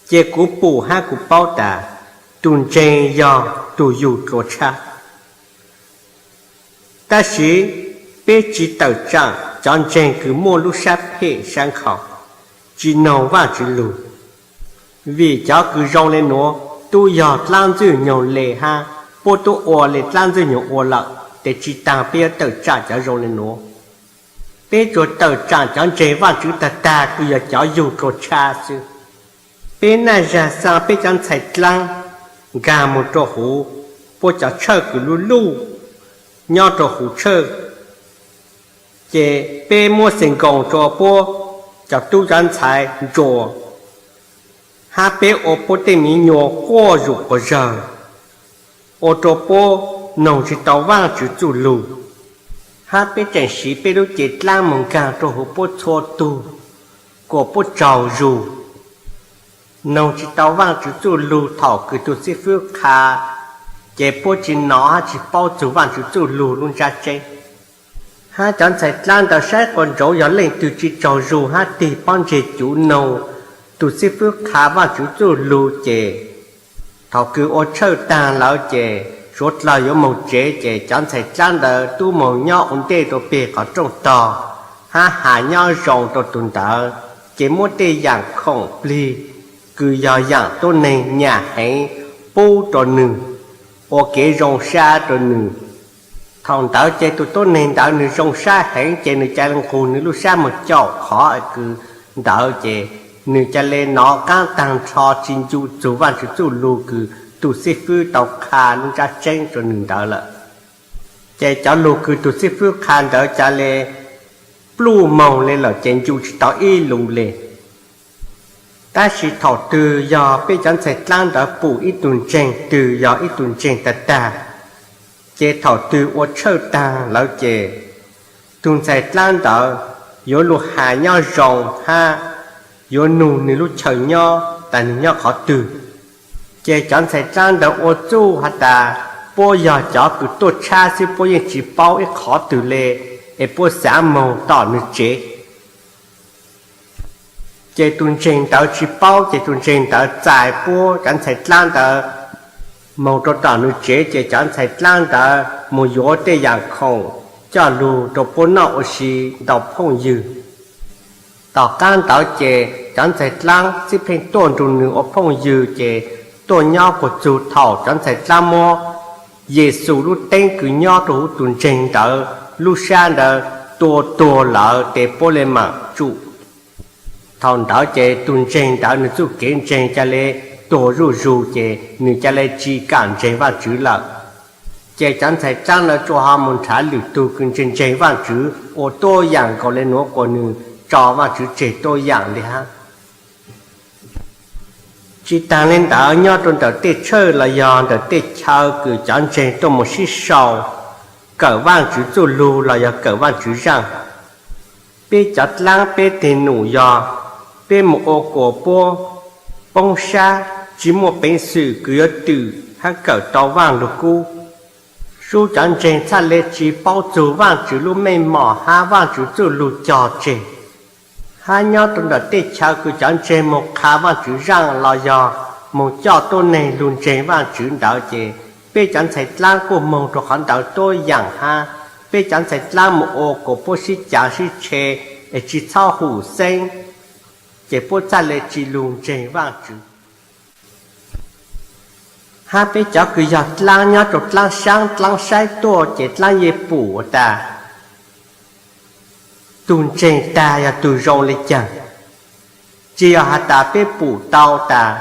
ces kuv pum hab kuv paub tas tug ntseeg yog tug yug dlua tshab. Tab sis peb tsis tawm tsaam cov ntseeg kws muaj lub sab phem sab nkhaus, tsis noog Vaajtswv lug. Vim cov kws zoo le nuav tub yog dlaab Ntxwg Nyoog le hab puab tub ua le dlaab Ntxwg Nyoog ua lawm, tes tsis taag peb yuav tawm tsaam cov zoo le nuav. Peb tsuas tawm tsaam cov ntseeg Vaajtswv tag tag kws yog cov yug dlua tshab xwb. Peb naj zag xaa peb cov ntxhais dlaab nkaag moog rua huv puab cov tshawj kws luj luj nyob rua huv tshawj, ces peb muab xes nkoos rua puab cov tub cov ntxhais ntsuas, hab peb ua puab tej mi nyuas quaj zug quas zawg, ua rua puab noog tsis tau Vaajtswv txuj lug, hab peb tseem siv peb lub cev dlaab moog nkaag rua huv puab txhua tug kuas puab tsaug zug. Noog tsis tau Vaajtswv txuj lug thaum kws tug xib fwb qha, ces puab tsis nov hab tsis paub txug Vaajtswv txuj lug lub ntsab tseeb. Hab cov ntxhais dlaab ntawd saib quas ntsaud yog leej twg tsis tsaug zug hab tig pob ntseg cuv noog tug xib fwb qha Vaajtswv txuj lug ces thaum kws ua tshawj taag lawm ces suav dlawg yuav moog tsev ces cov ntxhais dlaab ntawd tub moog nyob ua ntej rua peg qhov rooj tog, hab has nyob zoo rua tug ntawd, ces muab tej yaam khoom plig kws yog yaam tuab neeg nyam heev pub rua nwg, ua kev zoo sab rua nwg. Thaum ntawd ces tug tuab neeg ntawd nwg zoo sab heev ces nwg ca le nqug nwg lub sab moog caum qhov kws ntawd ces nwg ca le nov qaab taag nrho tsis ncu txug Vaajtswv txuj lug kws tug xib fwb tau qha lub ntsab tseeb rua nwg ntawd lawm. Ces cov lug kws tug xib fwb qha ntawd ca le pluj moog le lawm ces ncu tsis tau ib lus le. Tab sis thaum twg yog peb cov ntxhais dlaab ntawd pum ib tug ntseeg twg yog ib tug ntseeg tag tag, ces thaum twg ua tshawj taag lawm ces tug ntxhais dlaab ntawd yuav lug has nyob zoo hab yuav nug nwg lub chaw nyob tas nwg nyob qhov twg. Ces cov ntxhais dlaab ntawd ua txuj has tas puab yog cov kws tuaj tshab xwb, puab yeej tsis paub ib qhov twg le, es puab xaav moog tom nwg tsev. Ces tus ntseeg ntawd tsis paub, ces tus ntseeg ntawd txais puab cov ntxhais dlaab ntawd moog rua tom nwg tsev, ces cov ntxhais dlaab ntawd moog yuav tej yaam khoom coj lug rua puab noj ua si ntau phooj ywg. Tom qaab ntawd ces cov ntxhais dlaab xib pheej tuaj nrug nwg ua phooj ywg, ces tuaj nyob puag txug thaum cov ntxhais dlaab muab Yexus lub teeb kws nyob rua huv tus ntseeg ntawd lub sab ntawd tua tuag lawm, tes puab le maam tsum. Thaum ntawd ces tus ntseeg ntawd nws txuj kev ntseeg ca le tuag zuj zus ces nws ca le tsis kam ntseeg Vajtswv lawm. Ces cov ntxhais dlaab ntawd tsuas ho mus nrhav lwm tug kws ntseeg ntseeg Vajtswv ua tuab yaam nkaus le nuav kuas nws tso Vajtswv tseg tuab yaam li hab. Tsis taag le ntawd, nyob rua ntawm tej tshawj los yog ntawm tej chaw kws cov ntseeg tuaj mus sib sau kawm Vaajtswv txuj lug los yog kawm Vaajtswv zaaj, peb cov dlaab peb teg num yog peb mus ua kuas puab poob sab, tsis muaj peev xwm kws yuav twm hab kawm tau Vaaj Lug Kub. Sub cov ntseeg txhaj le tsis paub txug Vaajtswv lub meej mom hab Vaajtswv txuj lug cog tseg. Hab nyob rua ntawm tej chaw kws cov ntseeg mus qha Vaajtswv zaaj los yog mus coj tuab neeg lug ntseeg Vaajtswv ntawd ces peb cov ntxhais dlaab kuj moog rua qhov ntawd tuab yaam hab. Peb cov ntxhais dlaab mus ua kuas puab sib caav sib tshe es tsis txhob hum xeeb, ces puab txhaj le tsis lug ntseeg Vaajtswv. Hab peb cov kws yog dlaab nyob rua dlaab saab dlaab saib tuaj ces dlaab yeej pum tas tug ntseeg tag yog tug zoo le caag. Tsis yog has tas peb pum tau tas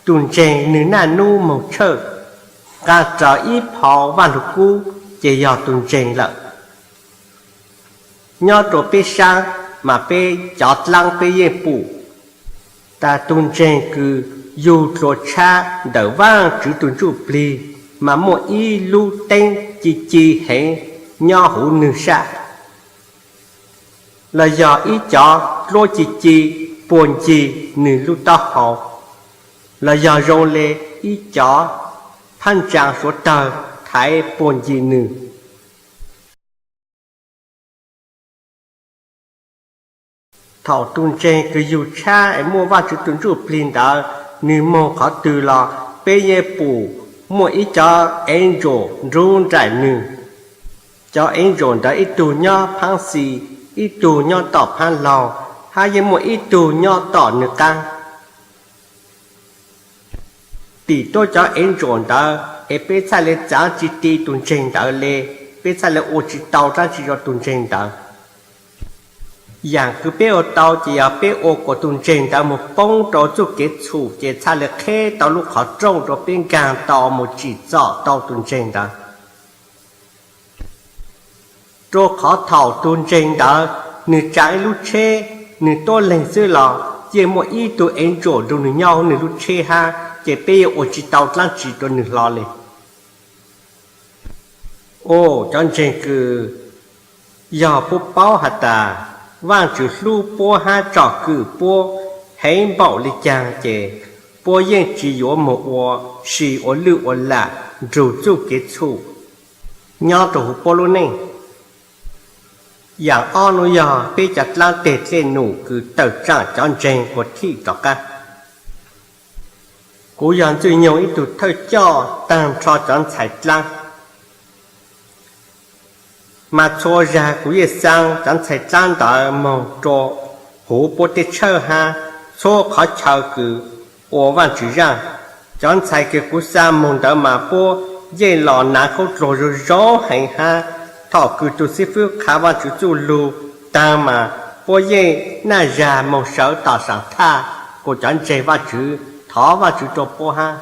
tug ntseeg nwg naj nub moog tshawj nqaa raws ib phau Vaaj Lug Kub ces yog tug ntseeg lawm. Nyob rua peb saab mas peb cov dlaab peb yeej pum tas tug ntseeg kws yug dlua tshab ntawm Vaajtswv tug Ntsuj Plig mas muaj ib lub teeb ci ci heev nyob huv nwg sab, los yog ib cov dluab ci ci puag ncig nwg lub taub hau, los yog zoo le ib cov phab ntsaa suav tawg thaiv puag ncig nwg. Thaum tug ntseeg kws yug tshab es muaj Vaajtswv tug Ntsuj Plig ntawd nwg moog qhov twg los peb yeej pum muaj ib cov angel nrug nraim nwg. Cov angel ntawd ib tug nyob phaab xis, ib tug nyob tom phaab laug, hab yeej muaj ib tug nyob tom nwg qaab. Tim tuab cov angel ntawd es peb txhaj le txaav tsis ti tug ntseeg ntawd le, peb txhaj le ua tsis tau dlaab tsi rua tug ntseeg ntawd. Yaam kws peb ua tau ces yog peb ua kuas tug ntseeg ntawd moog poob rua txuj kev txhum ces txhaj le qheb tau lub qhov rooj rua peb nkaag tau moog tsim txom tau tug ntseeg ntawd. Rua qhov thaum tug ntseeg ntawd nwg tsaa ib lub tsheb, nwg tuab leeg xwb los yeej muaj ib tug angel nrug nwg nyob huv nwg lub tsheb hab, ces peb yeej ua tsis tau dlaab tsi rua nwg hlo le. Cov ntseeg kws yog puab paub has tas Vaajtswv hlub puab hab tsom kwm puab heev npaum le caag ces puab yeej tsis yuav moog ua si ua lwj ua lam nrug txuj kev txhum nyob rua huv puab lub neej. Yaam ob nuav yog peb cov dlaab teg dlej num kws tawm tsaam cov ntseeg puag thim rov qaab. Kuv yog Ntxwj Nyoog ib tug thawj coj taag nrho cov ntxhais dlaab, mas txhua zag kuv yeej xaa cov ntxhais dlaab ntawd moog rua huv puab tej tshawj hab txhua qhov chaw kws ua Vaajtswv zaaj. Cov ntxhais kws kuv xaa moog ntawd mas puab yeej los naav khaub dluag zoo zoo heev hab. Thaum kws tug xib fwb qha Vaajtswv txuj lug taag mas puab yeej naj zag moog sawv tom saam thaj kuas cov ntseeg Vaajtswv thov Vaajtswv rua puab hab.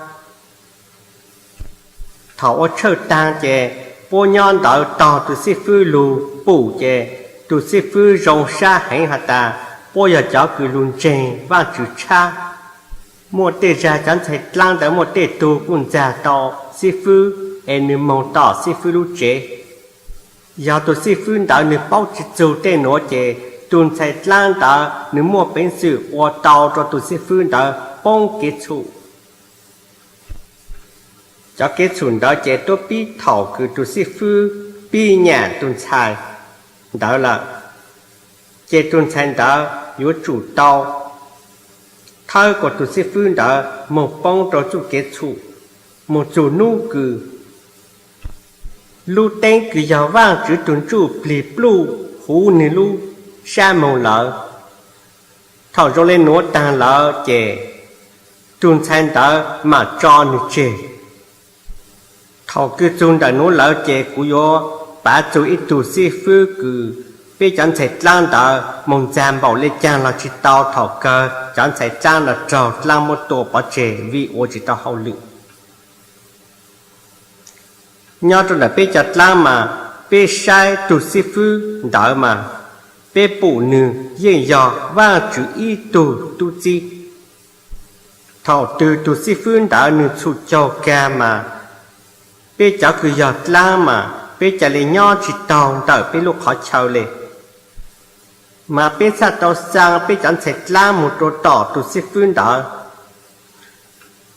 Thaum ua tshawj taag ces puab nyob ntawd tog tug xib fwb lug pum ces tug xib fwb zoo sab heev has tas puab yog cov kws lug ntseeg Vaajtswv tshab. Muaj tej zag cov ntxhais dlaab ntawd muaj tej tug kuj ntxag tau xib fwb es nwg moog tom xib fwb lub tsev. Yog tug xib fwb ntawd nwg paub tsi txug tej nuav ces tug ntxhais dlaab ntawd nwg muaj peev xwm ua tau rua tug xib fwb ntawd poob kev txhum. Cov kev txhum ntawd ces tuab pib thaum kws tug xib fwb pib nyam tug ntxhais ntawd lawm, ces tug ntxhais ntawd yuav tsum tau thawb kuas tug xib fwb ntawd moog poob rua txuj kev txhum, moog txug nub kws lub teeb kws yog Vaajtswv tug Ntsuj Plig pluj huv nwg lub sab moog lawm. Thaum zoo le nuav taag lawm ces tug ntxhais ntawd mam tso nwg tseg. Thaum kws txug ntawm nuav lawm ces kuv yuav pav txug ib tug xib fwb kws peb cov ntxhais dlaab ntawd moog ntxag npaum le caag los tsis tau thaum kawg cov ntxhais dlaab los raug dlaab muab tua pov tseg vim ua tsis tau hauj lwm. Nyob rau ntawm peb cov dlaab mas peb saib tug xib fwb ntawd mas peb pum nwg yeej yog Vaajtswv ib tug tub txib. Thaum twg tug xib fwb ntawd nwg txhum caug kag mas peb cov kws yog dlaab mas peb ca le nyob tsis taug ntawm peb lub qhov chaw le. Mas peb txhaj tau xaa peb cov ntxhais dlaab moog rua tom tug xib fwb ntawd.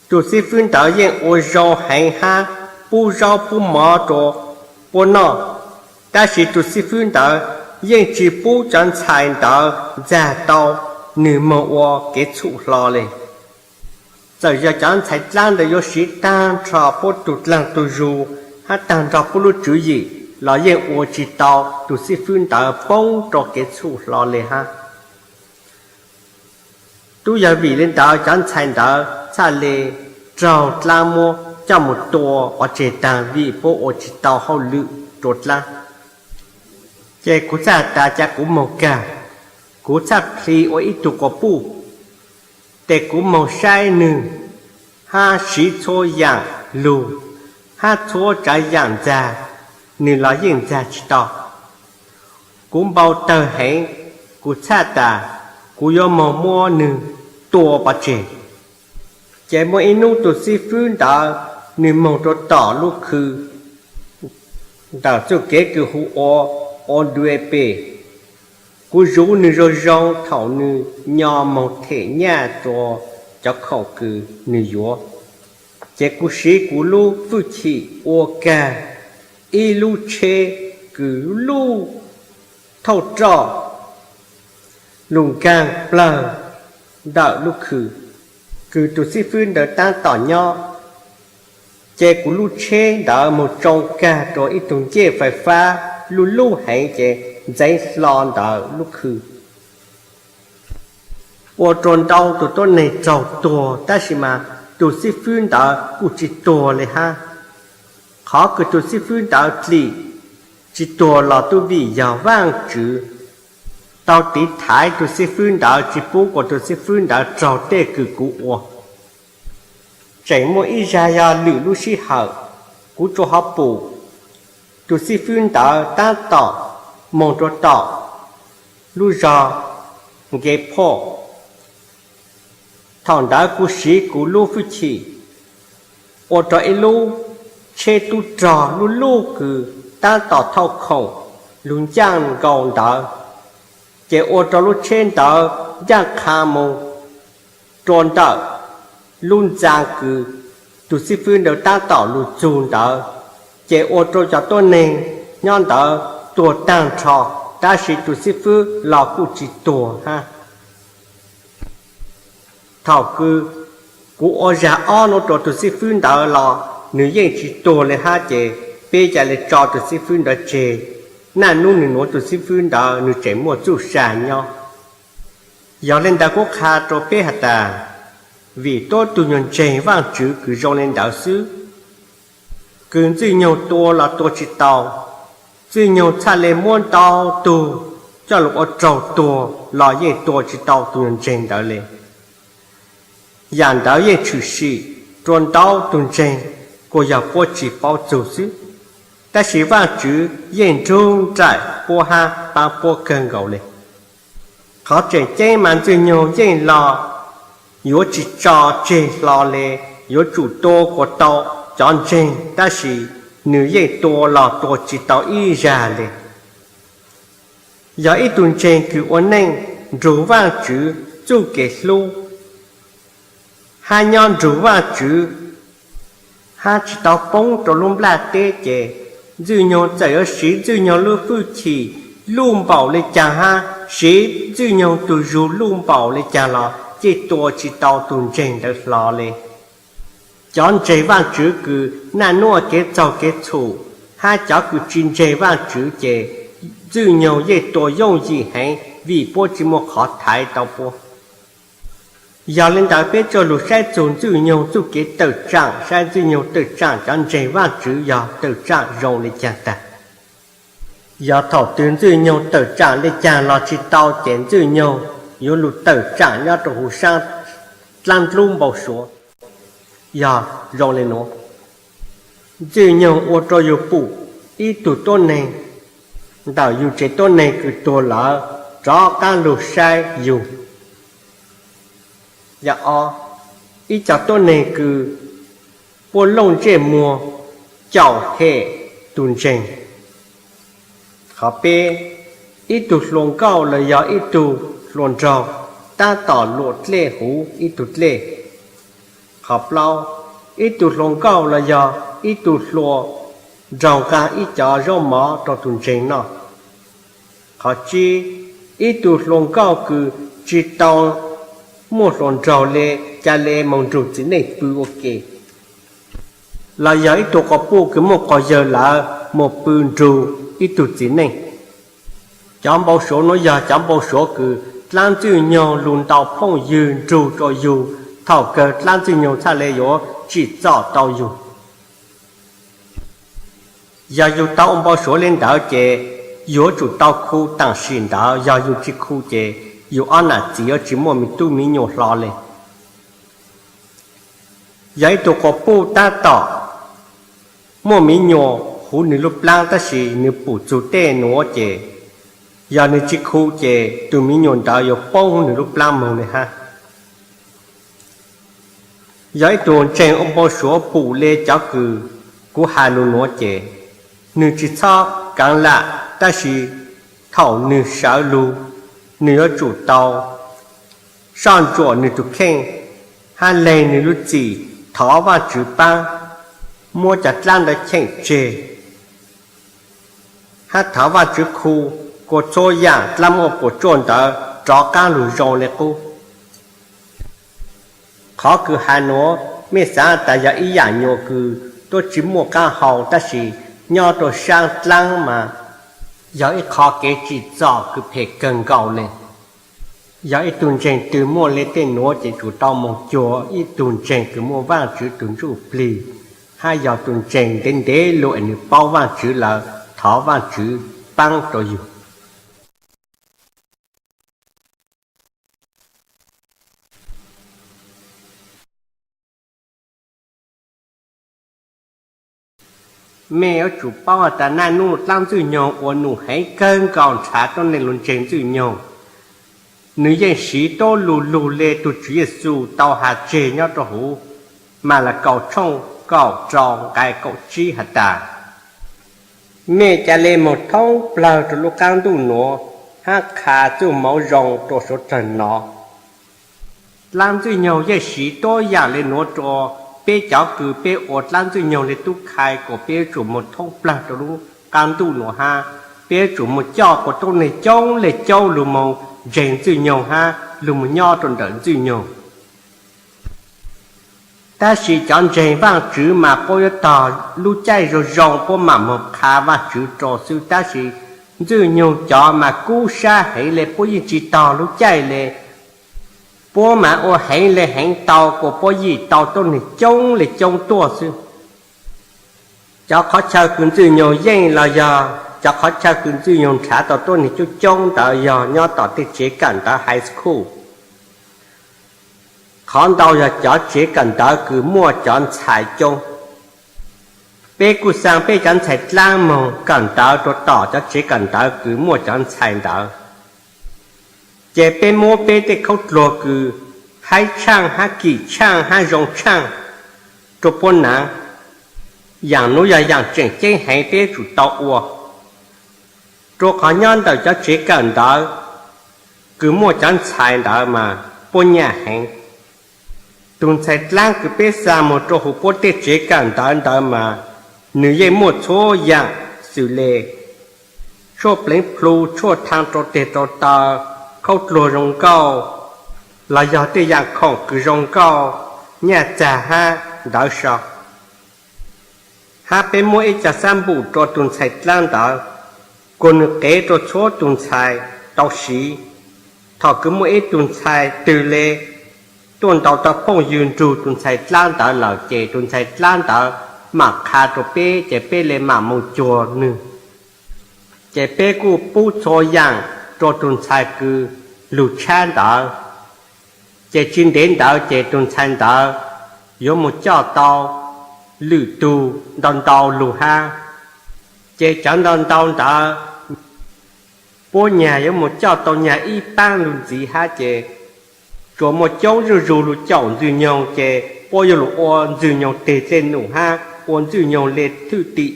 Tug xib fwb ntawd yeej ua zoo heev hab pub zaub pub mov rua puab noj, tab sis tug xib fwb ntawd yeej tsis pub cov ntxhais ntawd ntxag tau nwg moog ua kev txhum hlo le. Txawm yog cov ntxhais dlaab ntawd yuav siv taag nrho puab tug dlaag tug zug hab taag nrho puab lub tswv yim los yeej ua tsis tau tug xib fwb ntawd poob rua kev txhum hlo le hab. Tub yog vim le ntawd cov ntxhais ntawd txhaj le raug dlaab muab coj moog tua pov tseg taag vim puab ua tsis tau hauj lwm rua dlaab. Ces kuv txhaj tas ca kuv moog kag, kuv txhaj plhis ua ib tug quas puj, tes kuv moog saib nwg hab siv txhua yaam lug hab txhua tsaav yaam ntxag, nwg los yeej ntxag tsis tau. Kuv npau tawg heev, kuv txhaj tas kuv yuav moog muab nwg tua pov tseg. Ces muaj ib nub tug xib fwb ntawd nwg moog rua tom lub khw ntawm txuj kev kws hu ua Oduepe. Kuv zuv nwg zoo zoo thaum nwg nyo moog them nyaj rua cov khoom kws nwg yuav. Ces kuv siv kuv lub fwj chim ua kag ib lub tsheb kws luj thauj roj lug nkaag plawg ntawm lub khw kws tug xib fwb ntawd taab tom nyob. Ces kuv lub tsheb ntawd moog tsoo kag rua ib tug ncej fais fab luj luj heev ces ntxeev hlo ntawm lub khw, ua rua ntau tug tuab neeg raug tuag, tab sis mas tug xib fwb ntawd kuj tsis tuag le hab. Qhov kws tug xib fwb ntawd dlim tsis tuag los tub vim yog Vaajtswv tau tiv thaiv tug xib fwb ntawd tsis pub kuas tug xib fwb ntawd raug tej kws kuv ua. Tseem muaj ib zag yog lwm lub sij hawm, kuv tsuas ho pum tug xib fwb ntawd taab tom moog rua tom lub zog Nkephoj. Thaum ntawd kuv siv kuv lub fwj chim ua rua ib lub tsheb tub rog luj luj kws taab tom thauj khoom lug ncaaj nkaus ntawd, ces ua rua lub tsheb ntawd ncaaj qha moog rua ntawm lub ntxaa kws tug xib fwb ntawd taab tom lug txug ntawd, ces ua rua cov tuab neeg nyob ntawd tuag taag nrho, tab sis tug xib fwb los kuj tsis tuag hab. Thaum kws kuv ua zag ob nub rua tug xib fwb ntawd los nwg yeej tsis tuag le hab, ces peb ca le tso tug xib fwb ntawd tseg. Naj nub nwg nuav tug xib fwb ntawd nwg tseem muaj txuj sa nyob. Yog le ntawd kuv qha rua peb has tas, vim tuab tug nyuag ntseeg Vaajtswv kws zoo le ntawd xwb, kws Ntxwj Nyoog tua los tua tsis tau. Ntxwj Nyoog txhaj le muab ntau tug coj lug ua raug tuag los yeej tua tsis tau tug nyuag ntseeg ntawd le. Yaam ntawd yeej tshwm sim rua ntau tug ntseeg, kuas yog puab tsis paub txug xwb. Tab sis Vaajtswv yeej nrug nraim puab hab paab puab kawg nkaus le. Qhov tseem ceeb mas Ntxwj Nyoog yeej los yuav tsis tso tseg hlo le, yuav tsum tua kuas tau cov ntseeg, tab sis nwg yeej tua los tua tsis tau ib zag le. Yog ib tug ntseeg kws ua neej nrug Vaajtswv txuj kev hlub hab nyob nrug Vaajtswv hab tsis tau poob rua lub nplaj teb, ces Ntxwj Nyoog txawm yuav siv Ntxwj Nyoog lub fwj chim luj npaum le caag hab siv Ntxwj Nyoog tug zug luj npaum le caag los yeej tua tsis tau tug ntseeg ntawd hlo le. Cov ntseeg Vaajtswv kws naj nub kev txaug kev txhum, hab cov kws tsis ntseeg Vaajtswv ces Ntxwj Nyoog yeej tua yooj yim heev vim puab tsis muaj qhov thaiv tau puab. Yog le ntawd peb tsuas lug saib txug Ntxwj Nyoog txuj kev tawm tsaam, saib Ntxwj Nyoog tawm tsaam cov ntseeg Vaajtswv yog tawm tsaam zoo le caag tag. Yog thaum twg Ntxwj Nyoog tawm tsam li cas los tsis tau ces Ntxwj Nyoog yuav lug tawm tsam nyob rau huv saab dlaab nrub npau suav. Yog zoo le nuav, Ntxwj Nyoog ua rau yug pum ib tug tuab neeg ntawm yug tsev tuab neeg kws tuag lawm rov qaab lug saib yug. Yog ob, ib co tuab neeg kws puab looj ntsej muag caum hem tug ntseeg. Qhov peb, ib tug hluas nkauj los yog ib tug hluas nraug tab tom luam dlej huv ib tug dlej. Qhov plaub, ib tug hluas nkauj los yog ib tug hluas nraug nqaa ib cov zaub mov rau tus ntseeg noj. Qhov tsib, ib tug hluas nkauj kws tsis tau muaj hluas nraug le, ca le moog nrug txiv neej pw ua ke. Los yog ib tug quas puj kws muaj quas yawg lawm moog pw nrug ib tug txiv neej. Cov npau suav nuav yog cov npau suav kws dlaab Ntxwj Nyoog lug ntau phooj ywg nrug rua yug, thaum kawg dlaab Ntxwj Nyoog txhaj le yuav tsim txom tau yug. Yog yug tau ua npau suav le ntawd ces yug yuav tsum tau khu taam sim ntawd, yog yug tsis khu ces yug ob nam txiv yuav tsis muaj miv tub miv nyuam hlo le. Yog ib tug quas puj tab tom muaj miv nyuam huv nwg lub plaab tab sis nwg pum txug tej nuav ces yog nwg tsis khu ces tus miv nyuam ntawd yuav poob huv nwg lub plaab moog le hab. Yog ib tug ntseeg ua npau suav pum le cov kws kuv has lug nuav ces nwg tsis txhob kaav lam, tab sis thaum nwg sawv lug, nwg yuav tsum tau soj ntsuam nwg tus kheej hab leeg nwg lub txim thov Vaajtswv paab muab cov dlaab ntawd cheem tseg, hab thov Vaajtswv khu kuas txhua yaam dlaab muaj puas tsuaj ntawd rov qaab lug zoo le qub. Qhov kws has nuav mej xaav tas yog ib yaam nyuas kws tuab tsis muaj qaab hau, tab sis nyob rua saab dlaab mas yog ib qho kev tsim txom kws phem kawg nkaus le. Yog ib tug ntseeg twg muaj le tej nuav ces tsum tau moog cuag ib tug ntseeg kws muaj Vaajtswv tug ntsuj plig, hab yog tug ntseeg ntev ntev lug es nwg paub Vaajtswv lawm, thov Vaajtswv paab rua yug. Mej yuav tsum paub has tas naj nub dlaab Ntxwj Nyoog ua num heev kawg nkaus nrhav tuab neeg lug ntseeg Ntxwj Nyoog. Nwg yeej siv tuab lug lug le tug Tswv Yexus tau has tseg nyob rua huv Malakaus tshooj kaum rau nqai kaum tsib has tas, mej ca le moog thoob plawg rua lub qaab ntuj nuav hab qha txuj moov zoo rua suav dlawg nov. Dlaab Ntxwj Nyoog yeej siv tuab yaam le nuav rua peb cov kws peb ua dlaab Ntxwj Nyoog le tub khai kuas peb yuav tsum moog thoob plawg rua lub qaab ntuj nuav hab peb yuav tsum moog coj kuas tuab neeg coob le coob lug moog ntseeg Ntxwj Nyoog hab lug moog nyob rua ntawm Ntxwj Nyoog. Tab sis cov ntseeg Vaajtswv mas puab yuav tog lub caij zoo zoo puab mam moog qha Vaajtswv rua xwb, tab sis Ntxwj Nyoog cov mas kub sab heev le puab yeej tsis tog lub caij le. Puab mas ua heev le heev tau kuas puab yim tau tuab neeg coob le coob tuaj xwb. Cov qhov chaw kws Ntxwj Nyoog yeej los yog cov qhov chaw kws Ntxwj Nyoog nrhav tau tuab neeg coob coob ntawd yog nyob tom tej tsev kawm ntawv high school. Qhov ntau yog cov tsev kawm ntawv kws muaj cov ntxhais coob. Peb kuj xaa peb cov ntxhais dlaab moog kawm ntawv rua tom cov tsev kawm ntawv kws muaj cov ntxhais ntawd, ces peb muab peb tej khaub dluag kws haib tshaaj hab kim tshaaj hab zoo tshaaj rua puab naav. Yaam nuav yog yaam tseem ceeb heev peb yuav tsum tau ua, rua qhov nyob ntawm cov tsev kawm ntawv kws muaj cov ntxhais ntawd mas puab nyam heev. Tug ntxhais dlaab kws peb xaa moog rua huv puab tej tsev kawm ntawv ntawd mas nwg yeej muaj txhua yaam xws le tshuaj pleev plhu, tshuaj thaam rua teg rua taw, khaub dluag zoo nkauj, los yog tej yaam khoom kws zoo nkauj, nyaj txag hab ntawv so. Hab peb muab ib co xab npum rua tug ntxhais dlaab ntawd, kuas nwg qev rua txhua tug ntxhais tau siv. Thaum kws muaj ib tug ntxhais twg le tuaj ntaus tau phooj ywg nrug tug ntxhais dlaab ntawd lawm ces tug ntxhais dlaab ntawd mam qha rua peb ces peb le mam moog cuag nwg. Ces peb kuj pub txhua yaam rua tug ntxhais kws lug tshab ntawd. Ces tsi ntev ntawd ces tug ntxhais ntawd yuav mus coj tau lwm tug ntau ntau lug hab. Ces cov ntau ntau ntawd puab nyag yuav mus coj tau nyag ib paab lug ntxiv hab ces tsuas muaj coob zuj zug lug caum Ntxwg Nyoog ces puab yuav lug ua Ntxwg Nyoog teg dlej num hab ua Ntxwg Nyoog le thwj tim.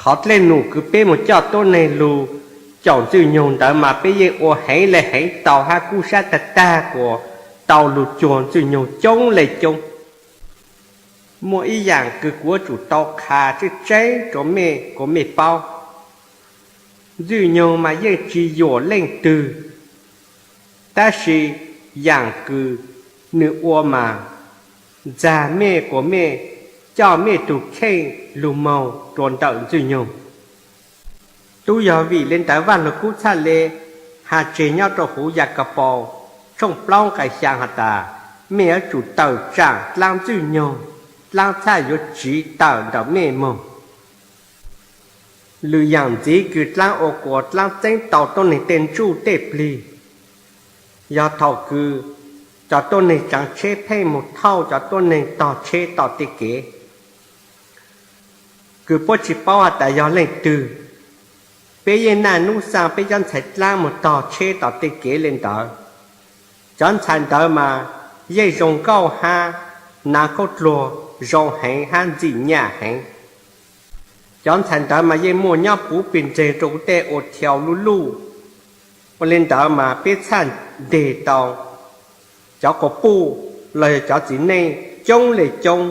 Qhov dlej num kws peb mus coj tuab neeg lug caum Ntxwg Nyoog ntawd mas peb yeej ua heev le heev tau hab kub sab tag tag kuas tau lug cuag Ntxwg Nyoog coob le coob. Muaj ib yaam kws kuv yuav tsum tau qha tseeb tseeb rua mej kuas mej paub. Ntxwg Nyoog mas yeej tsi yuam leej twg, tab sis yaam kws nwg ua mas ntxag mej kuas mej coj mej tug kheej lug moog rua ntawm Ntxwg Nyoog. Tub yog vim le ntawd Vaaj Lug Kub txhaj le has tseg nyob rua huv Yakapaus tshooj plaub nqai xyaa has tas, mej yuav tsum tawm tsaam dlaab Ntxwg Nyoog, dlaab txhaj yuav tsiv tawm ntawm mej moog. Lwm yaam ntxiv kws dlaab ua kuas dlaab txeeb tau tuab neeg tej ntsuj tej plig, yog thaum kws cov tuab neeg tsaav tsheb pheej mus thauj cov tuab neeg tog tsheb tom tej kev, kws puab tsi paub has tas yog leej twg. Peb yeej naj nub xaa peb cov ntxhais dlaab mus tog tsheb tom tej kev le ntawd. Cov ntxhais ntawd mas yeej zoo nkauj hab naav khaub dluag zoo heev hab ntxim nyam heev. Cov ntxhais ntawd mas yeej muaj nyob puv pes ntseg rua huv tej ua thiau luj luj. Ua le ntawd mas peb txhaj nteg tau cov quas puj los yog cov txiv neej coob le coob.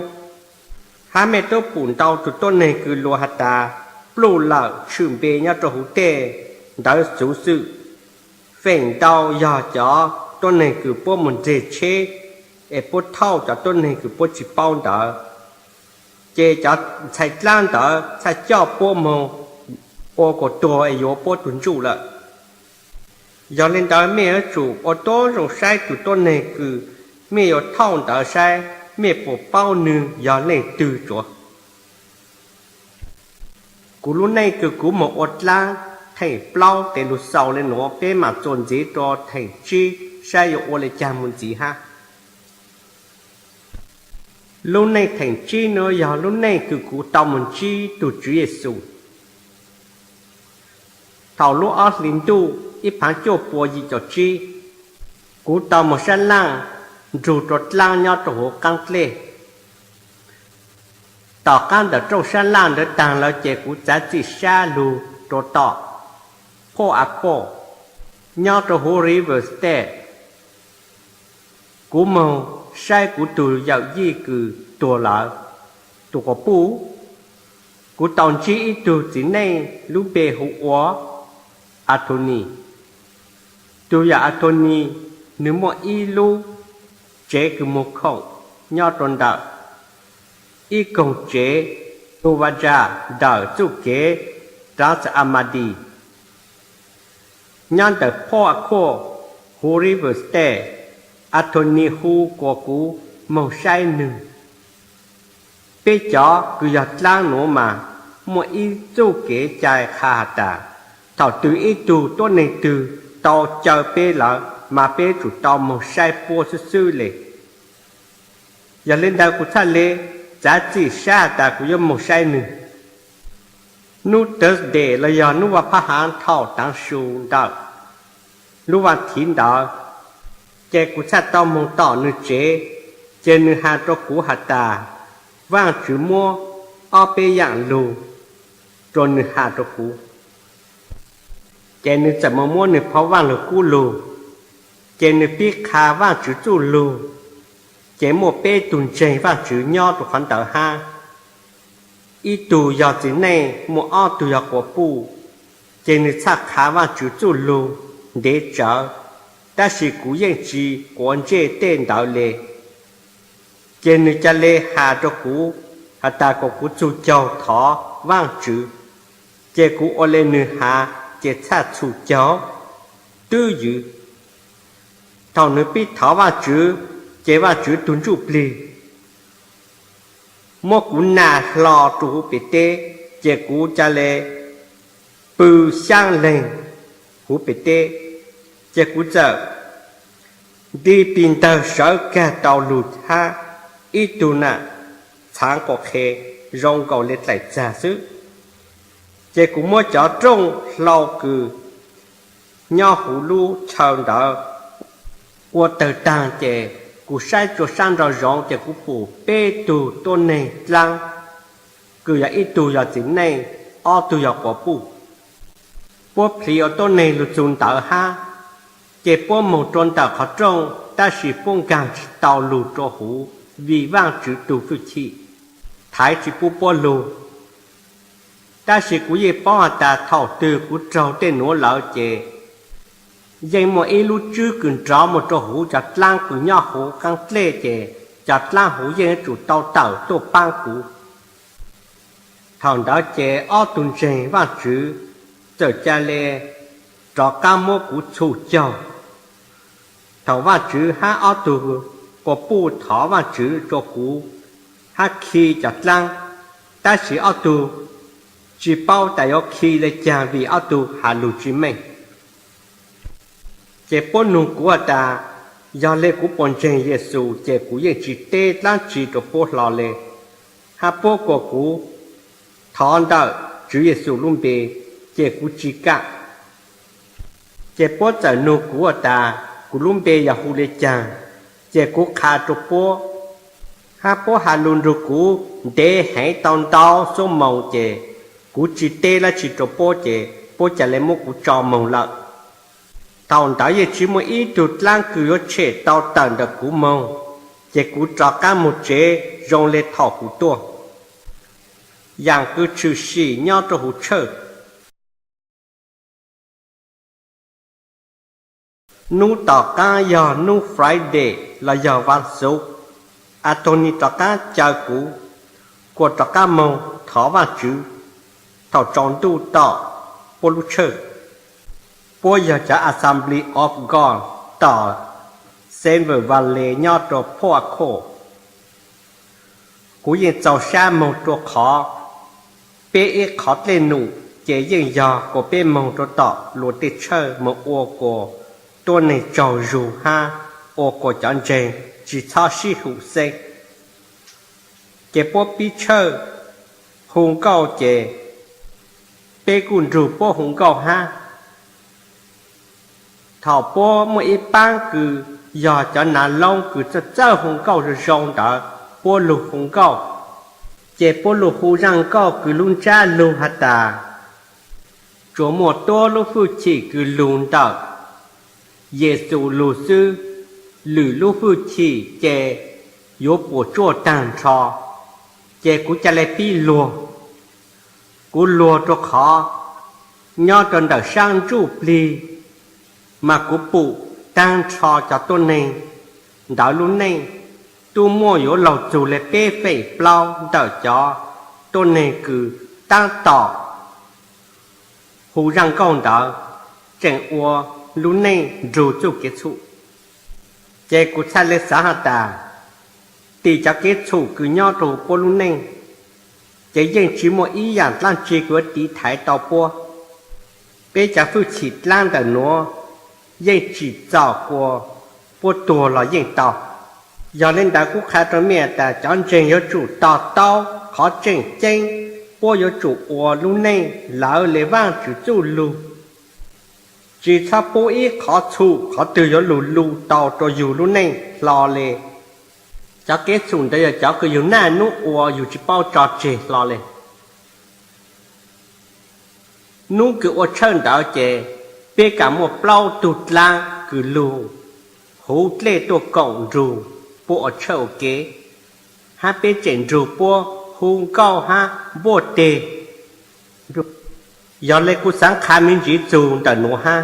Hab mej tub pum ntau tug tuab neeg kws luas has tas pluj lawm tshwm npe nyob rua huv tej ntawd xuv xwm. Feem ntau yog cov tuab neeg kws puab mus nreg tsheb es puab thauj cov tuab neeg kws puab tsi paub ntawd, ces cov ntxhais dlaab ntawd txhaj coj puab moog ua kuas tuag es yuav puab tug ntsuj lawm. Yog le ntawd mej yuav tsum ua tub zoo saib tug tuab neeg kws mej yuav thauj ntawd saib mej puas paub nwg yog leej twg tsuav. Kuv lub neej kws kuv moog ua dlaab theem plaub tes lug xaus le nuav, peb maam txuas ntxiv rua theem tsib saib yuav ua le caag mus ntxiv hab. Lub neej theem tsib nuav yog lub neej kws kuv tau moog ntsib tug Tswv Yexus. Thaum lub ob hli ntuj ib phaav cuaj pua yim caum tsib, kuv tau moog sab laaj nrug rua dlaab nyob rua huv qaab dlej. Tom qaab ntawm rooj sab laaj ntawd taag lawm ces kuv txav txim sab lug rua tom Port Harcourt nyob rua huv River Styx. Kuv moog saib kuv tug yawm yij kws tuag lawm tug quas puj. Kuv tau ntsib ib tug txiv neej lub npe hu ua Anthony. Tug yawm Anthony nwg muaj ib lub tsev kws muag khoom nyob rua ntawm ib koog tsev Novaya ntawm txuj kev Trans-Amadi nyob ntawm Port Harcourt huv River Styx. Anthony hu kuas kuv moog saib nwg. Peb cov kws yog dlaab nuav mas muaj ib txuj kev cai qha has tas, thaum twg ib tug tuab neeg twg tau caw peb lawm mas peb yuav tsum tau moog saib puab xwb xwb le. Yog le ntawd kuv txhaj le txav txim sab has tas kuv yuav moog saib nwg. Nub Thursday los yog nub vaaj phab haav thaum taav su ntawm lub vaaj thiv ntawd, ces kuv txhaj tau moog tom nwg tsev, ces nwg has rua kuv has tas, Vaajtswv muab ob peb yaam lug rua nwg has rua kuv. Ces nwg txawm moog muab nwg phau Vaaj Lug Kub lug, ces nwg pib qha Vaajtswv txuj lug. Ces muaj peb tug ntseeg Vaajtswv nyob rua qhov ntawd hab. Ib tug yog txiv neej, muaj ob tug yog quas puj, ces nwg txhaj qha Vaajtswv txuj lug ntev tsawv, tab sis kuv yeej tsi quav ntsej tej ntawd le. Ces nwg ca le has rua kuv has tas kom kuv txug caug thov Vaajtswv, ces kuv ua le nwg has ces txhaj txug caug twb ywv. Thaum nwg pib thov Vaajtswv, ces Vaajtswv tug ntsuj plig muab kuv nas hlo rua huv pem teb, ces kuv ca le pw xyaab leeg huv pem teb, ces kuv txawm nti pis ntawg sawv kag tau lug hab ib tug nam txhaav quas qhe zoo nkaus le dlaim txag xwb. Ces kuv muab cov rooj hlau kws nyob huv lub chaw ntawd ua tawg taag, ces kuv saib rua sab nraum zoov ces kuv pum peb tug tuab neeg dlaab, kws yog ib tug yog txiv neej, ob tug yog quas puj. Puab plhis ua tuab neeg lug txug ntawd hab, ces puab moog rua ntawm qhov rooj, tab sis puab nkaag tsi tau lug rua huv, vim Vaajtswv tug fwj chim thaiv tsi pub puab lug. Tab sis kuv yeej paub has tas thaum twg kuv raug tej nuav lawm ces yeej muaj ib lub tswb kws nrov moog rua huv cov dlaab kws nyob huv qaab dlej, ces cov dlaab huv yeej yuav tsum tau tawm tuaj paab kuv. Thaum ntawd ces ob tug ntseeg Vaajtswv txawm ca le rov qaab muab kuv txhum caug. Thaum Vaajtswv hab ob tug quas puj thov Vaajtswv rua kuv hab khi cov dlaab, tab sis ob tug tsi paub tas yuav khi le caag vim ob tug has lug tsi meej. Ces puab nug kuv has tas, yog le kuv puas ntseeg Yexus, ces kuv yeej tsi teb dlaab tsi rua puab hlo le, hab puab kuas kuv thov ntawm Tswv Yexus lub npe, ces kuv tsi kam. Ces puab txawm nug kuv has tas kuv lub npe yog hu le caag, ces kuv qha rua puab, hab puab has lug nrug kuv ntev heev tau ntau xuab moos, ces kuv tsi teb dlaab tsi rua puab, ces puab ca le muab kuv tso moog lawm. Thaum ntawd yeej tsi muaj ib tug dlaab kws yuav tshem tau tawm ntawm kuv moog, ces kuv rov qaab moog tsev zoo le thaum kuv tuaj, yaam kws tshwm sim nyob rua huv tshawj. Nub tom qaab yog nub Friday los yog Vav Xuv, Atoni rov qaab caw kuv kuas rov qaab moog thov Vaajtswv thaum tsaus ntuj tom puab lub tshawj. Puab yog cov Assembly of God tom Silver Valley nyob rua Port Call. Kuv yeej txaus sab moog rua qhov peb ib qhov dlej num ces yeej yog kuas peb moog rua tom luas tej tshawj moog ua kuas tuab neeg tsaug zug hab ua kuas cov ntseeg tsi txhob sib hum xeeb. Ces puab pib tshawj hu nkauj ces peb kuj nrug puab hu nkauj hab. Thaum puab muaj ib paab kws yog cov nav loob kws txawj txawj hu nkauj zoo zoo ntawd, puab lug hu nkauj, ces puab lug hu zaaj nkauj kws lub ntsab lug has tas, tsuas muaj tuab lub fwj chim kws lug ntawm Yexus lug xwb, lwm lub fwj chim ces yuav puas tsuaj taag nrho, ces kuv ca le pib luag. Kuv luag rua qhov nyob rua ntawm saab ntsuj plig mas kuv pum taag nrho cov tuab neeg ntawd lub neej tub muaj yuav laug txug le peb feem plaub ntawm cov tuab neeg kws taab tom hu zaaj nkauj ntawd tseem ua lub neej nrug txuj kev txhum. Ces kuv txhaj le xaav has tas, tim cov kev txhum kws nyob rua puab lub neej, ces yeej tsis muaj ib yaam dlaab tsi kws yuav tiv thaiv tau puab. Peb cov fwj chim dlaab ntawm nuav yeej tsim txom kuas puab tuag los yeej tau. Yog le ntawd kuv qha rua mej tas cov ntseeg yuav tsum to taub qhov tseem ceeb, puab yuav tsum ua lub neej lawv le Vaajtswv txuj lug, tsis txhob pub ib qhov txhum qhov twg yuav lug lug tau rua yug lub neej hlo le. Cov kev txhum ntawd yog cov kws yug naj nub ua yug tsis paub tso tseg hlo le. Nub kws ua tshawj ntawd ces peb kam muaj plaub tug dlaab kws lug huv dlej tuaj koom nrug puab ua tshawj ua kev, hab peb tseem nrug puab hu nkauj hab npuaj teg. Yog le kuv xaav qha me ntsiv txug ntawm nuav hab,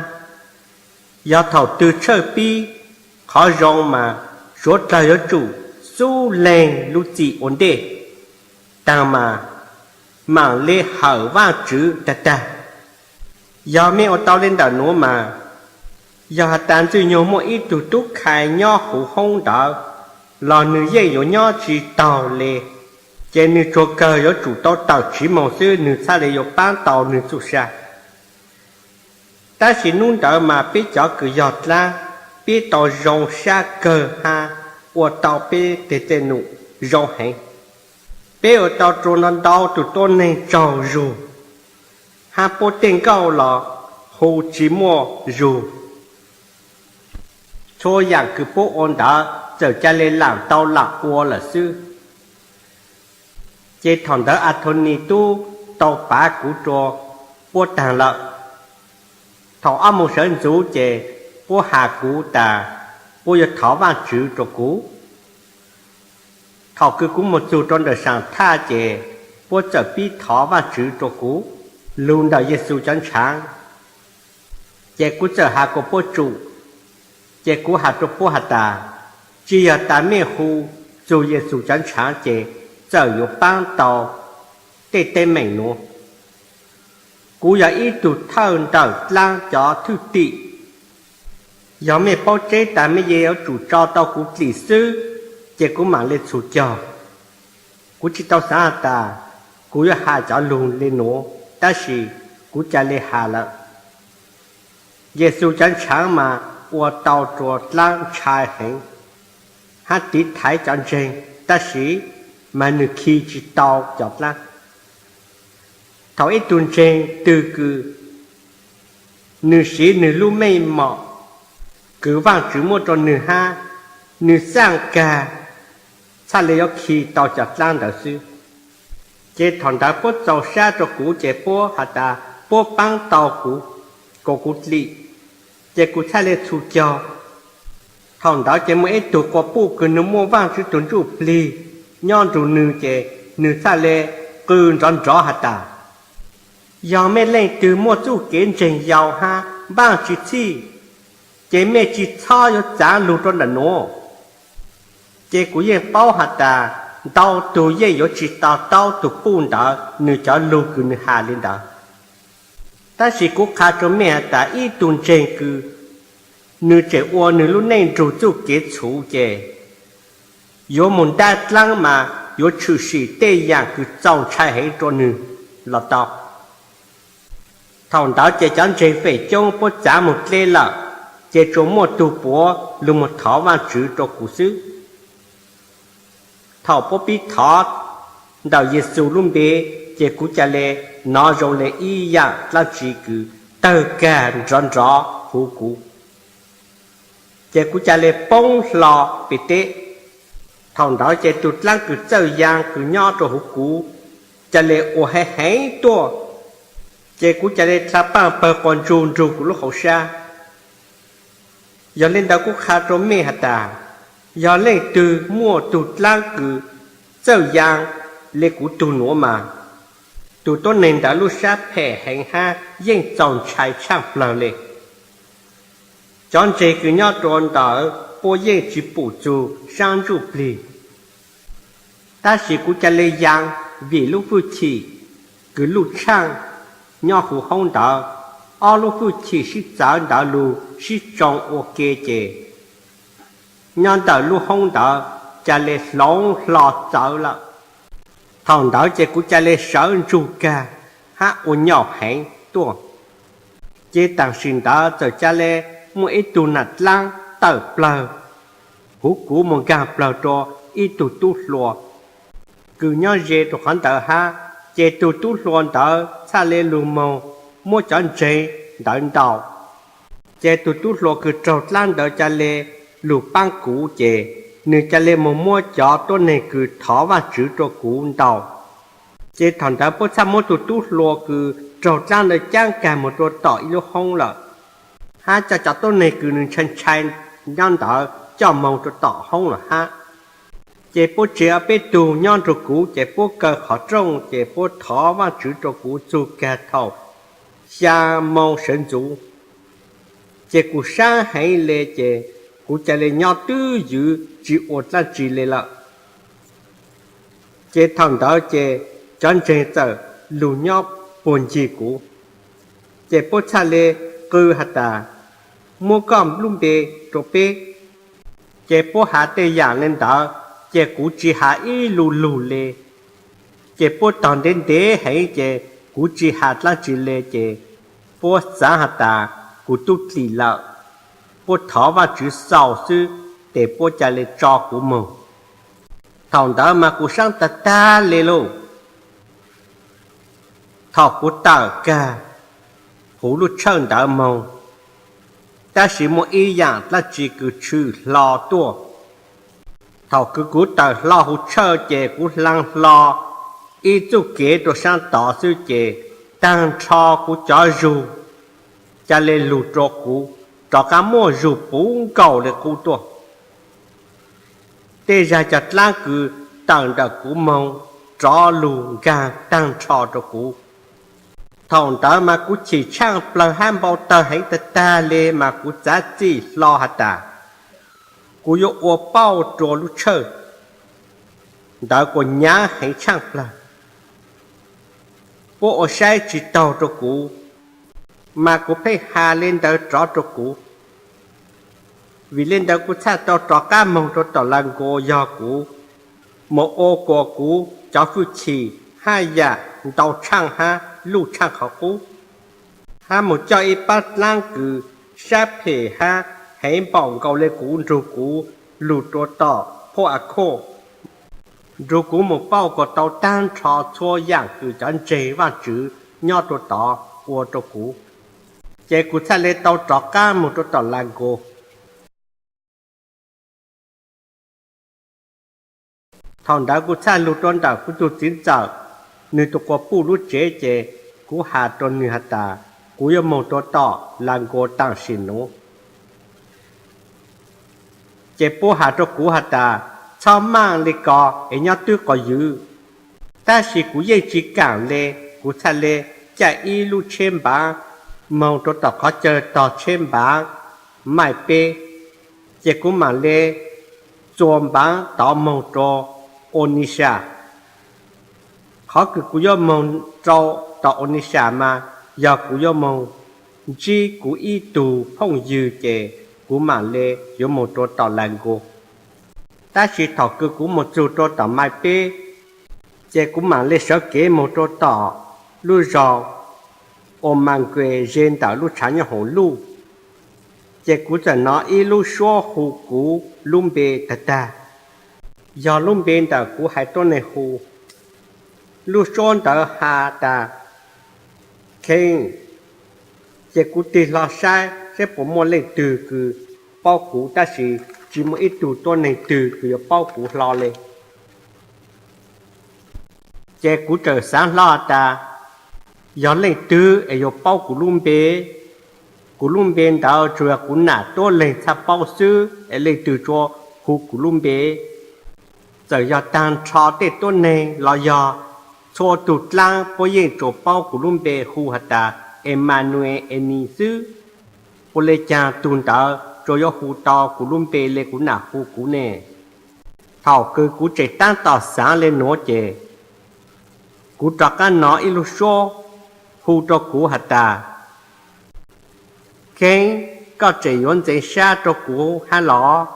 yog thaum twg tshawj pib, qhov zoo mas suav dlawg yuav tsum xub leeg lub txim ua ntej, taag mas maam le hawm Vaajtswv tag tag. Yog mej ua tau le ntawm nuav mas, yog has tas Ntxwg Nyoog muaj ib tug tub khai nyob huv hoob ntawd, los nwg yeej yuav nyob tsis taug le, ces nwg tsuas kawg yuav tsum tau tawm tsiv moog xwb nwg txhaj le yuav paab tau nwg txuj sa. Tab sis hnub ntawd mas peb cov kws yog dlaab, peb tau zoo sab kawg hab ua tau peb teg tej num zoo heev. Peb ua tau rua ntau ntau tug tuab neeg tsaug zug, hab puab tej nkauj los hu tsi muaj zug. Txhua yaam kws puab ua ntawd txawm ca le laam tau laam ua lawm xwb. Ces thaum ntawd Athonis tub tau pav kuv rua puab taag lawm. Thaum ob moos sawv ntxuv ces puab has kuv tas puab yuav thov Vaajtswv rua kuv. Thaum kws kuv moog txug rua ntawm saam thaj ces puab txawm pib thov Vaajtswv rua kuv lug ntawm Yexus cov ntshaav. Ces kuv txawm has kuas puab tsum, ces kuv has rua puab has tas, tsi yog tas mej hu txug Yexus cov ntshaav ces txawm yuav paab tau tej teeb meem nuav. Kuv yog ib tug thawj ntawm dlaab cov thwj tim. Yog mej paub tseb tas mej yeej yuav tsum tso tau kuv dlim xwb, ces kuv maam le txhus caug. Kuv tsi tau xaav has tas kuv yuav has cov lug le nuav, tab sis kuv ca le has lawm. Yexus cov ntshaav mas ua tau rua dlaab ntshai heev hab tiv thaiv cov ntseeg, tab sis mas nwg khi tsi tau cov dlaab. Thaum ib tug ntseeg twg kws nwg siv nwg lub meej mom kws Vaajtswv muab rua nwg hab nwg xaaj kag, txhaj le yuav khi tau cov dlaab ntawd xwb. Ces thaum ntawd puab txaus sab rua kuv ces puab has tas puab paab tau kuv, kuas kuv dlim, ces kuv txhaj le txhus caug. Thaum ntawd ces muaj ib tug quas puj kws nwg muaj Vaajtswv tug Ntsujplig nyob nrug nwg ces nwg txhaj le qw nrov nrov has tas, yog mej leej twg muaj txuj kev ntseeg yau hab npaaj tsi txhij, ces mej tsi txhob yuav txaav lug rua ntawm nuav. Ces kuv yeej paub has tas ntau tug yeej yuav tsi to taub tug puj ntawd nwg cov lug kws nwg has le ntawd. Tab sis kuv qha rua mej has tas ib tug ntseeg kws nwg tseem ua nwg lub neej nrug txuj kev txhum ces yuav moog ntab dlaab mas yuav tshwm sim tej yaam kws txaus ntshai heev rua nwg los tau. Thaum ntawd ces cov ntseeg feem coob puab txav moog dleb lawm, ces tsuas muaj tug puav lug moog thov Vaajtswv rua kuv xwb. Thaum puab pib thov ntawm Yexus lub npe, ces kuv ca le nov zoo le ib yaam dlaab tsi kws tawg kag nrov nrov huv kuv. Ces kuv ca le poob hlo pem teb. Thaum ntawd ces tug dlaab kws txawj yaa kws nyob rua huv kuv ca le ua heev heev tuaj, ces kuv ca le dlha paaj pawg quas ntsuj nrug kuv lub hauv sab. Yog le ntawd kuv qha rua mej has tas, yog leej twg muaj tug dlaab kws txawj yaa le kuv tug nuav mas, tug tuab neeg ntawd lub sab phem heev hab yeej txaus ntshai tshaaj plawg le. Cov ntseeg kws nyob rua ntawd puab yeej tsi pum txug saab ntsuj plig. Tab sis kuv ca le yaa vim lub fwj chim kws luj tshaaj nyob huv hoob ntawd, ob lub fwj chim sib txawv ntawd lug sib tsoo ua ke ces nyob ntawm lub hoob ntawd ca le hloov hlo txawv lawm. Thaum ntawd ces kuv ca le sawv ntsug kag hab ua nyaum heev tuaj. Ces taam sim ntawd txawm ca le muaj ib tug nam dlaab tawm plawg huv kuv moog nkaag plawg rua ib tug tub hluas kws nyob ze rua qhov ntawd hab. Ces tug tub hluas ntawd txhaj le lug moog muab cov ntseeg ntawd ntaus. Ces tug tub hluas kws raug dlaab ntawd ca le lug paab kuv, ces nwg ca le moog muab cov tuab neeg kws thov Vaajtswv rua kuv ntaus. Ces thaum ntawd puab txhaj muab tug tub hluas kws raug dlaab ntawd caab kag moog rua tom ib lub hoob lawm, hab coj cov tuab neeg kws nwg ntshai ntshai nyob ntawd coj moog rua tom hoob lawm hab. Ces puab tseg ob peb tug nyob nrug kuv, ces puab kaw qhov rooj, ces puab thov Vaajtswv rua kuv txug kag thaum xyaa moo sawv ntxuv. Ces kuv sab heev le, ces kuv ca le nyob twj ywm tsi ua dlaab tsi le lawm. Ces thaum ntawd ces cov ntseeg txawm lug nyob puag ncig kuv, ces puab txhaj le qw has tas, muab koj lub npe rua peb. Ces puab has tej yaam le ntawd, ces kuv tsi has ib lu lug le. Ces puab tog ntev ntev heev, ces kuv tsi has dlaab tsi le, ces puab xaav has tas, kuv tub dlim lawm, puab thov Vaajtswv xaus xwb, tes puab ca le tso kuv moog. Thaum ntawd mas kuv saab tag tag le lauj. Thaum kuv tawm kag huv lub tshawj ntawd moog, tab sis muaj ib yaam dlaab tsi kws tshwm hlo tuaj. Thaum kws kuv tawm hlo huv tshawj ces kuv hlaa hlo ib txuj kev rua saab tod xwb ces taag nrho kuv cov zug ca le lug rua kuv, rov qaab muaj zug puv nkaus le qub tuaj. Tej zag cov dlaab kws tawm ntawm kuv moog rov lug nkaag taag nrho rua kuv. Thaum ntawd mas kuv chim tshaaj plawg hab npau tawg heev tag tag le mas kuv txav txim hlo has tas, kuv yuav ua pauj rua lub tshawj ntawd kuas nyaav heev tshaaj plawg. Puab ua saib tsi taug rua kuv, mas kuv pheej has le ntawd rov rua kuv. Vim le ntawd kuv txhaj tau rov qaab moog rua tom Lagos, yog kuv moog ua kuas kuv cov fwj chim hab yaam ntau tshaaj hab luj tshaaj qhov qub, hab moog coj ib paab dlaab kws sab phem hab heev npaum nkaus le kuv nrug kuv lug rua tom Port Harcourt, nrug kuv moog pauj kuas tau taag nrho txhua yaam kws cov ntseeg Vaajtswv nyob rua tod ua rua kuv. Ces kuv txhaj le tau rov qaab moog rua tom Lagos. Thaum ntawd kuv txhaj lug rua ntawm kuv tug txiv ntxawm, nwg tug quas puj lub tsev, ces kuv has rua nwg has tas, kuv yuav moog rua tom Lagos taam sim nuav. Ces puab has rua kuv has tas, txhob maaj le ko es nyob twb quas ywv. Tab sis kuv yeej tsi kaam le, kuv txhaj le caij ib lub tsheb npaav moog rua tom qhov chaw tog tsheb npaav Maij Peb, ces kuv maam le txuas npaav tod moog rua Onitsha. Qhov kws kuv yuav moog rua tom Onitsha mas yog kuv yuav moog ntsib kuv ib tug phooj ywg, ces kuv maam le yuav moog rua tom Lagos. Tab sis thaum kws kuv moog txug rua tom Maij Peb, ces kuv maam le sawv kev moog rua tom lub zog Omague ze ntawm lub tshaav nyooj hoom luj. Ces kuv txawm nov ib lub suab hu kuv lub npe tag tag, yog lub npe ntawm kuv haiv tuab neeg hu. Lub suab ntawd has tas, Kheej. Ces kuv tig hlo saib saib puas muaj leej twg kws paub kuv, tab sis tsi muaj ib tug tuab neeg twg kws yuav paub kuv hlo le. Ces kuv txawm xaav hlo tas, yog leej twg es yuav paub kuv lub npe? Kuv lub npe ntawd tsuas yog kuv nam tuab leeg txhaj paub xwb, es leej twg tsuas hu kuv lub npe? Txawm yog taag nrho tej tuab neeg los yog txhua tug dlaab puab yeej tsuas paub kuv lub npe hu has tas Emmanuel Eni xwb. Ua le caag tug ntawd tsuas yuav hu tau kuv lub npe le kuv nam hu kuv ne? Thaum kws kuv tseem taab tom xaav le nuav ces kuv rov qaab nov ib lub suab hu rua kuv has tas, Kheej, koj tseem yuav ntxeev sab rua kuv hab los?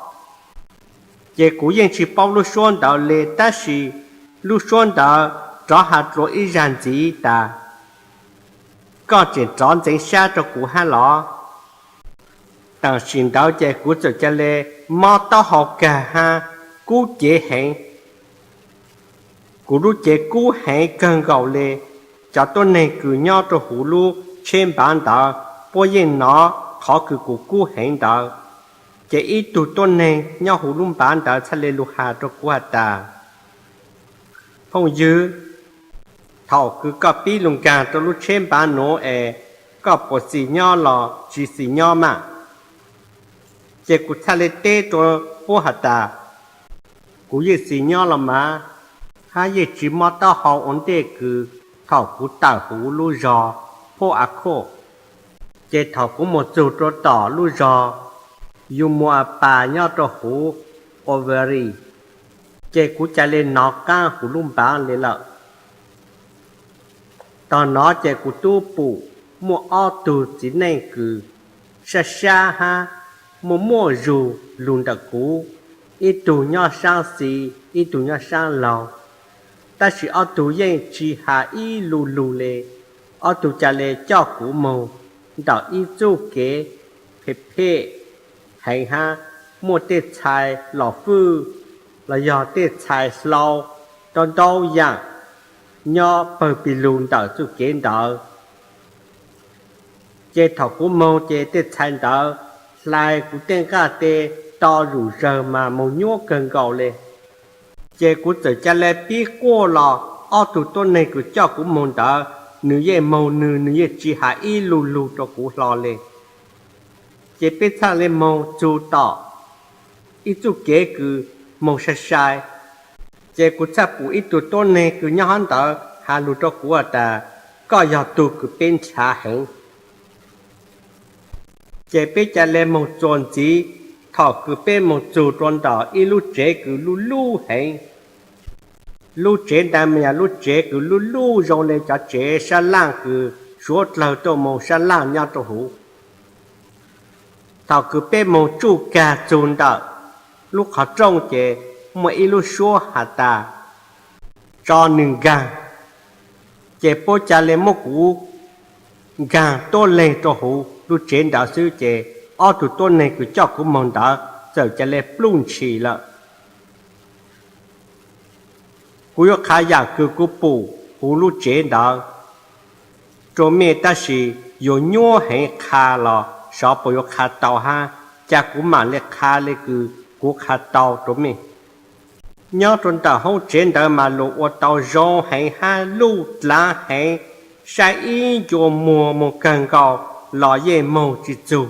Ces kuv yeej tsi paub lub suab ntawd le, tab sis lub suab ntawd rov has dlua ib zag ntxiv tas, Koj tseem rov ntxeev sab rua kuv hab los? Taam sim ntawd ces kuv txawm ca le mob taub hau kag hab kub cev heev. Kuv lub cev kub heev kawg nkaus le. Cov tuab neeg kws nyob rua huv lub tsheb npaav ntawd puab yeej nov qhov kws kuv kub heev ntawd. Ces ib tug tuab neeg nyob huv lub npaav ntawd txhaj le lug has rua kuv has tas, Phooj ywg, thaum kws koj pib lug nkaag rua lub tsheb npaav nuav es koj puas xis nyob los tsi xis nyob mas? Ces kuv txhaj le teb rua puab has tas, Kuv yeej xis nyob los mas, hab yeej tsi mob taub hau ua ntej kws thaum kuv tawm huv lub zog Port Harcourt. Ces thaum kuv moog txug rua tom lub zog Yumuapa nyob rua huv Owerri, ces kuv ca le nov qaab huv lub npaav le lawm. Tog nov ces kuv tub pum muaj ob tug txiv neej kws sab sab hab muaj muaj zug lug ntawm kuv, ib tug nyob saab xis ib tug nyob saab laug. Tab sis ob tug yeej tsi has ib lu lug le. Ob tug ca le coj kuv moog ntawm ib txuj kev phem phem heev hab, muaj tej txhais los fwj los yog tej txhais hlau rau ntau yaam nyob pawg pig lug ntawm txuj kev ntawd. Ces thaum kuv moog ces tej txhais ntawd hlais kuv tej nqaj tes to zug zawg mas moog nyuab kawg nkaus le. Ces kuv txawm ca le pib quaj los ob tug tuab neeg kws coj kuv moog ntawd, nws yeej moog nws, nws yeej tsi has ib lug lug rau kuv hlo le. Ces peb txhaj le moog txug tom ib txuj kev kws moog sai sai. Ces kuv txhaj pum ib tug tuab neeg kws nyob hab ntawd has lug rau kuv has tas, koj yog tug kws peb nrhav heev. Ces peb ca le moog txuas ntxiv, thaum kws peb moog txug rua ntawm ib lub tsev kws luj luj heev. Lub tsev ntawd mas yog lub tsev kws luj luj zoo le cov tsev sab laaj kws suav dlawg tuaj moog sab laaj nyob rua huv. Thaum kws peb moog tsuj kag txug ntawm lub qhov rooj ces muaj ib lub suab has tas, tso nws nkaag. Ces puab ca le muab kuv nkaag tuab leeg rua huv lub tsev ntawd xwb ces ob tug tuab neeg kws coj kuv moog ntawd txawm ca le pluj ntshis lawm. Kuv yuav qha yaam kws kuv pum huv lub tsev ntawd rua mej, tab sis yuav nyuab heev qha los xyov puas yuav qha tau hab, ca kuv maam le qha le kws kuv qha tau rua mej. Nyob rua ntawm hoob tsev ntawd mas lug ua tau zoo heev hab luj dlaav heev, saib ib ncua muag moog kawg nkaus los yeej moog tsi txug.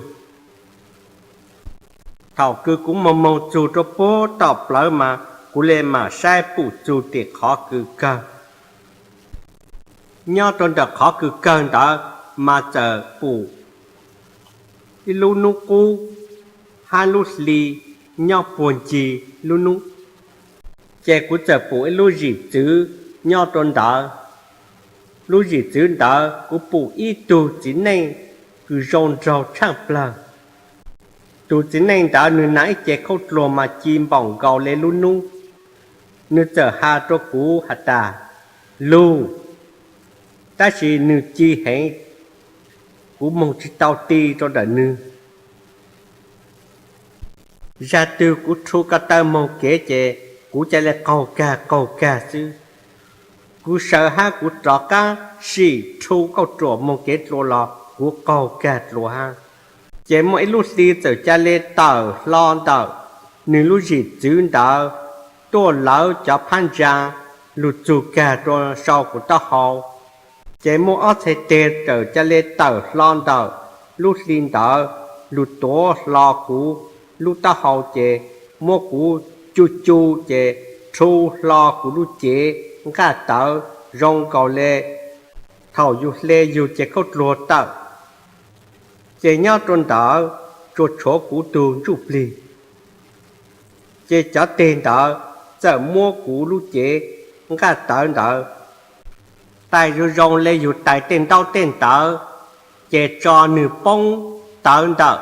Thaum kws kuv moog moog txug rua puag tom plawv mas kuv le maam saib pum txug tim qhov kws kawg. Nyob rua ntawm qhov kws kawg ntawd mas txawm pum ib lub nub qub hab lub hli nyob puag ncig lub nub. Ces kuv txawm pum ib lub zim txwv nyob rua ntawd. Lub zim txwv ntawd kuv pum ib tug txiv neej kws zoo nraug tshaaj plawg. Tug txiv neej ntawd nwg naav ib ce khaub dluag mas ci npaum nkaus le lub nub. Nwg txawm has rua kuv has tas, lug, tab sis nwg ci heev, kuv moog tsi tau ti rua ntawm nwg. Zag twg kuv rhu ko taw moog kev ces kuv ca le qaug kag qaug kag xwb. Kuv sawv hab kuv rov qaab sim rhu kauj ruam moog kev dlua los kuv qaug kag dlua hab. Ces muaj ib lub hli txawm ca le tawm hlo ntawm nwg lub zim txwv ntawd tuaj lawv cov phab ntsaa lug txug kag rua sau kuv taub hau. Ces muaj ob txhais teg txawm ca le tawm hlo ntawm lub hli ntawd lug tuav hlo kuv lub taub hau ces muab kuv cu cu ces rhu hlo kuv lub cev nqaj tawv zoo nkaus le thaum yug hle yug cev khaub dluag tawm. Ces nyob rua ntawd tsuas tshuav kuv tug ntsuj plig. Ces cov teg ntawd txawm muab kuv lub cev nqaj tawv ntawd tais zoo zoo le yug tais tej ntaub tej ntawv, ces tso nwg poob tawv ntawm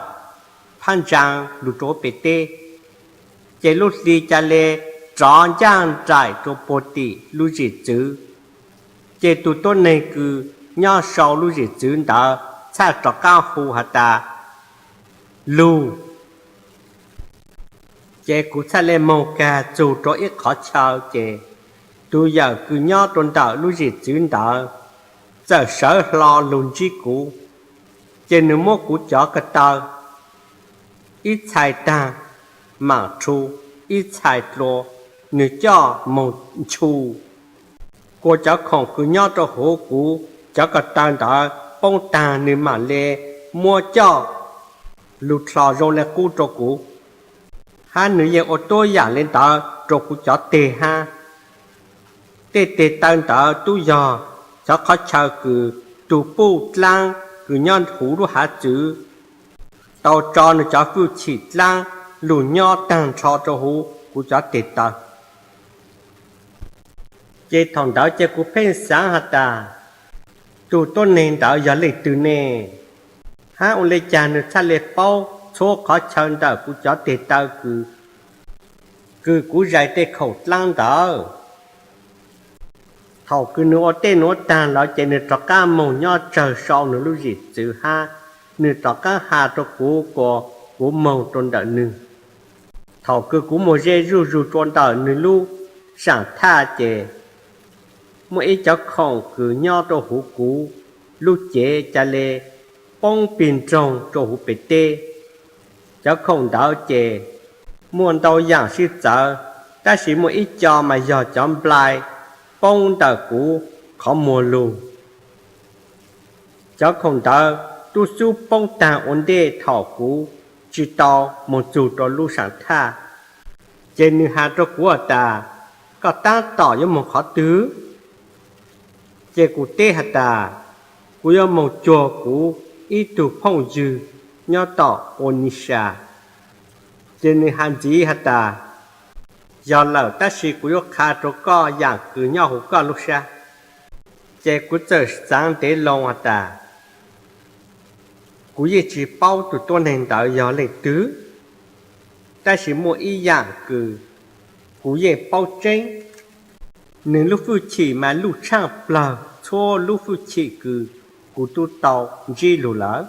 phab ntsaa lug rua pem teb. Ces lub hli ca le rov ncaaj nraim rua puag tim lub zim txwv. Ces tug tuab neeg kws nyob sau lub zim txwv ntawd txhaj rov qaab hu has tas, lug. Ces kuv txhaj le moog kag txug rua ib qhov chaw ces tug yawm kws nyob rua ntawm lub zim txwv ntawd txawm sawv hlo lug ntsib kuv. Ces nwg muab kuv cov ko taw ib txhais taag maam rhu, ib txhais dlua nwg coj moog nchu. Kuas cov khoom kws nyob rua huv kuv cov ko taw ntawd poob taag nwg maam le muab coj lug dlho zoo le qub rua kuv. Hab nwg yeej ua tuab yaam le ntawd rua kuv cov teg hab. Tej teg taw ntawd tub yog cov qhov chaw kws tug puj dlaab kws nyob huv lub hav txwv tau tso nwg cov fwj chim dlaab lug nyob taag nrho rua huv kuv cov teg taw. Ces thaum ntawd ces kuv pheej xaav has tas, tug tuab neeg ntawd yog leej twg ne? Hab ua le caag nwg txhaj le paub txhua qhov chaw ntawm kuv cov teg taw kws, kws kuv zais tej khoom dlaab ntawd? Thaum kws nwg ua tej nuav taag lawm ces nwg rov qaab moog nyob tsawg sau nwg lub zim txwv hab nws rov qaab has rua kuv kuas kuv moog rua ntawm nwg. Thaum kws kuv moog ze zuj zug rua ntawm nwg lub saam thaj ces muaj ib cov khoom kws nyob rua huv kuv lub cev ca le poob pig nroog rua huv pem teb. Cov khoom ntawd ces muaj ntau yaam sib txawv, tab sis muaj ib co mas yog cov nplai poob ntawm kuv qhov muag lug. Cov khoom ntawd tub xub poob taag ua ntej thaum kuv tsi tau moog txug rua lub saam thaj. Ces nwg has rua kuv has tas, koj taab tom yuav moog qhov twg? Ces kuv teb has tas, kuv yuav moog cuag kuv ib tug phooj ywg nyob tom Ua Nis Sa. Ces nwg has ntxiv has tas, yog lawm, tab sis kuv yuav qha rua koj yaam kws nyob huv koj lub sab. Ces kuv txawm xaav ntev loo has tas, kuv yeej tsi paub tug tuab neeg ntawd yog leej twg, tab sis muaj ib yaam kws kuv yeej paub tseeb, nwg lub fwj chim mas luj tshaaj plawg txhua lub fwj chim kws kuv tub tau ntsib lug lawm.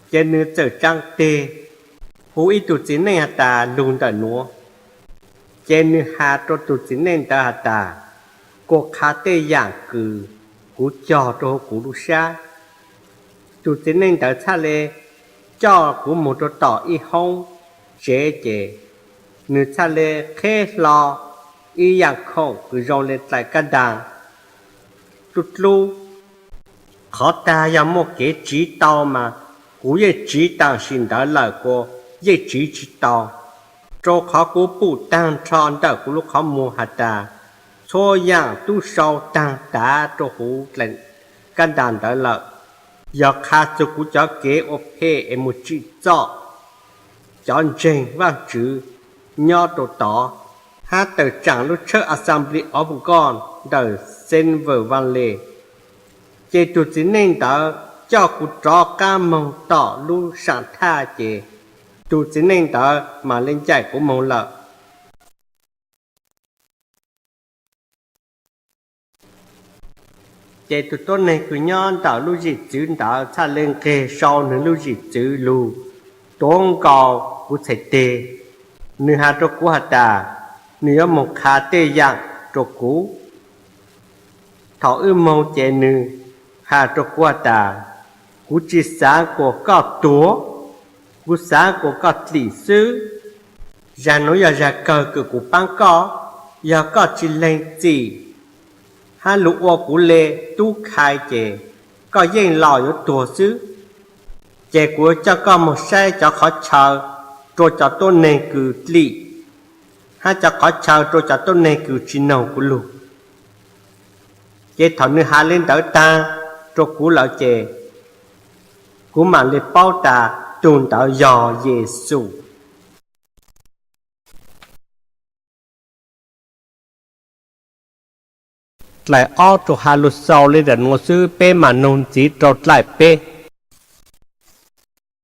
Ces nwg txawm tsaa teg hu ib tug txiv neej has tas lug ntawm nuav. Ces nwg has rua tug txiv neej ntawd has tas, kuas qha tej yaam kws kuv cog rua huv kuv lub sab. Tug txiv neej ntawd txhaj le coj kuv moog rua tom ib hoob tsev, ces nwg txhaj le qheb hlo ib yaam khoom kws zoo le dlaim kab ntaag dlub dlub. Qhov tag yog muaj kev tsiv tau mas kuv yeej tsiv tam sim ntawd lawm, kuas yeej tsiv tsi tau, rua qhov kuv pum taag nrho ntawm kuv lub qhov muag has tas, txhua yaam tub sau taag tav rua huv dlaim kab ntaag ntawd lawm. Yog qha txug kuv cov kev ua phem es moog tsim txom cov ntseeg Vaajtswv nyob rua tod, hab tawm tsaam lub tshawb Assembly of God ntawm Silver Valley. Ces tug txiv neej ntawd coj kuv rov qaab moog tom lub saam thaj, ces tug txiv neej ntawd mam le ncaim kuv moog lawm. Ces tug tuab neeg kws nyob ntawm lub zim txwv ntawd txhaj le nqeg sau nwg lub zim txwv lug tuav nkaus kuv txhais teg. Nwg has rua kuv has tas, nwg yuav moog qha tej yaam rua kuv. Thaum wb moog ces nwg has rua kuv has tas, kuv tsi xaav kuas koj tuag, kuv xaav kuas koj dlim xwb. Zag nuav yog zag kawg kws kuv paab koj, yog koj tsi lees txim hab lug ua kuv le tub khai ces koj yeej laus yuav tuag xwb. Ces kuv coj koj moog saib cov qhov chaw rua cov tuab neeg kws dlim, hab cov qhov chaw rua cov tuab neeg kws tsi noog kuv lug. Ces thaum nwg has le ntawd taag rua kuv lawm ces kuv mam le paub tas tug ntawd yog Yexus. Dlaim ob rua has lug xaus le ntawm nuav xwb, peb mam noog ntxiv rua dlaim peb.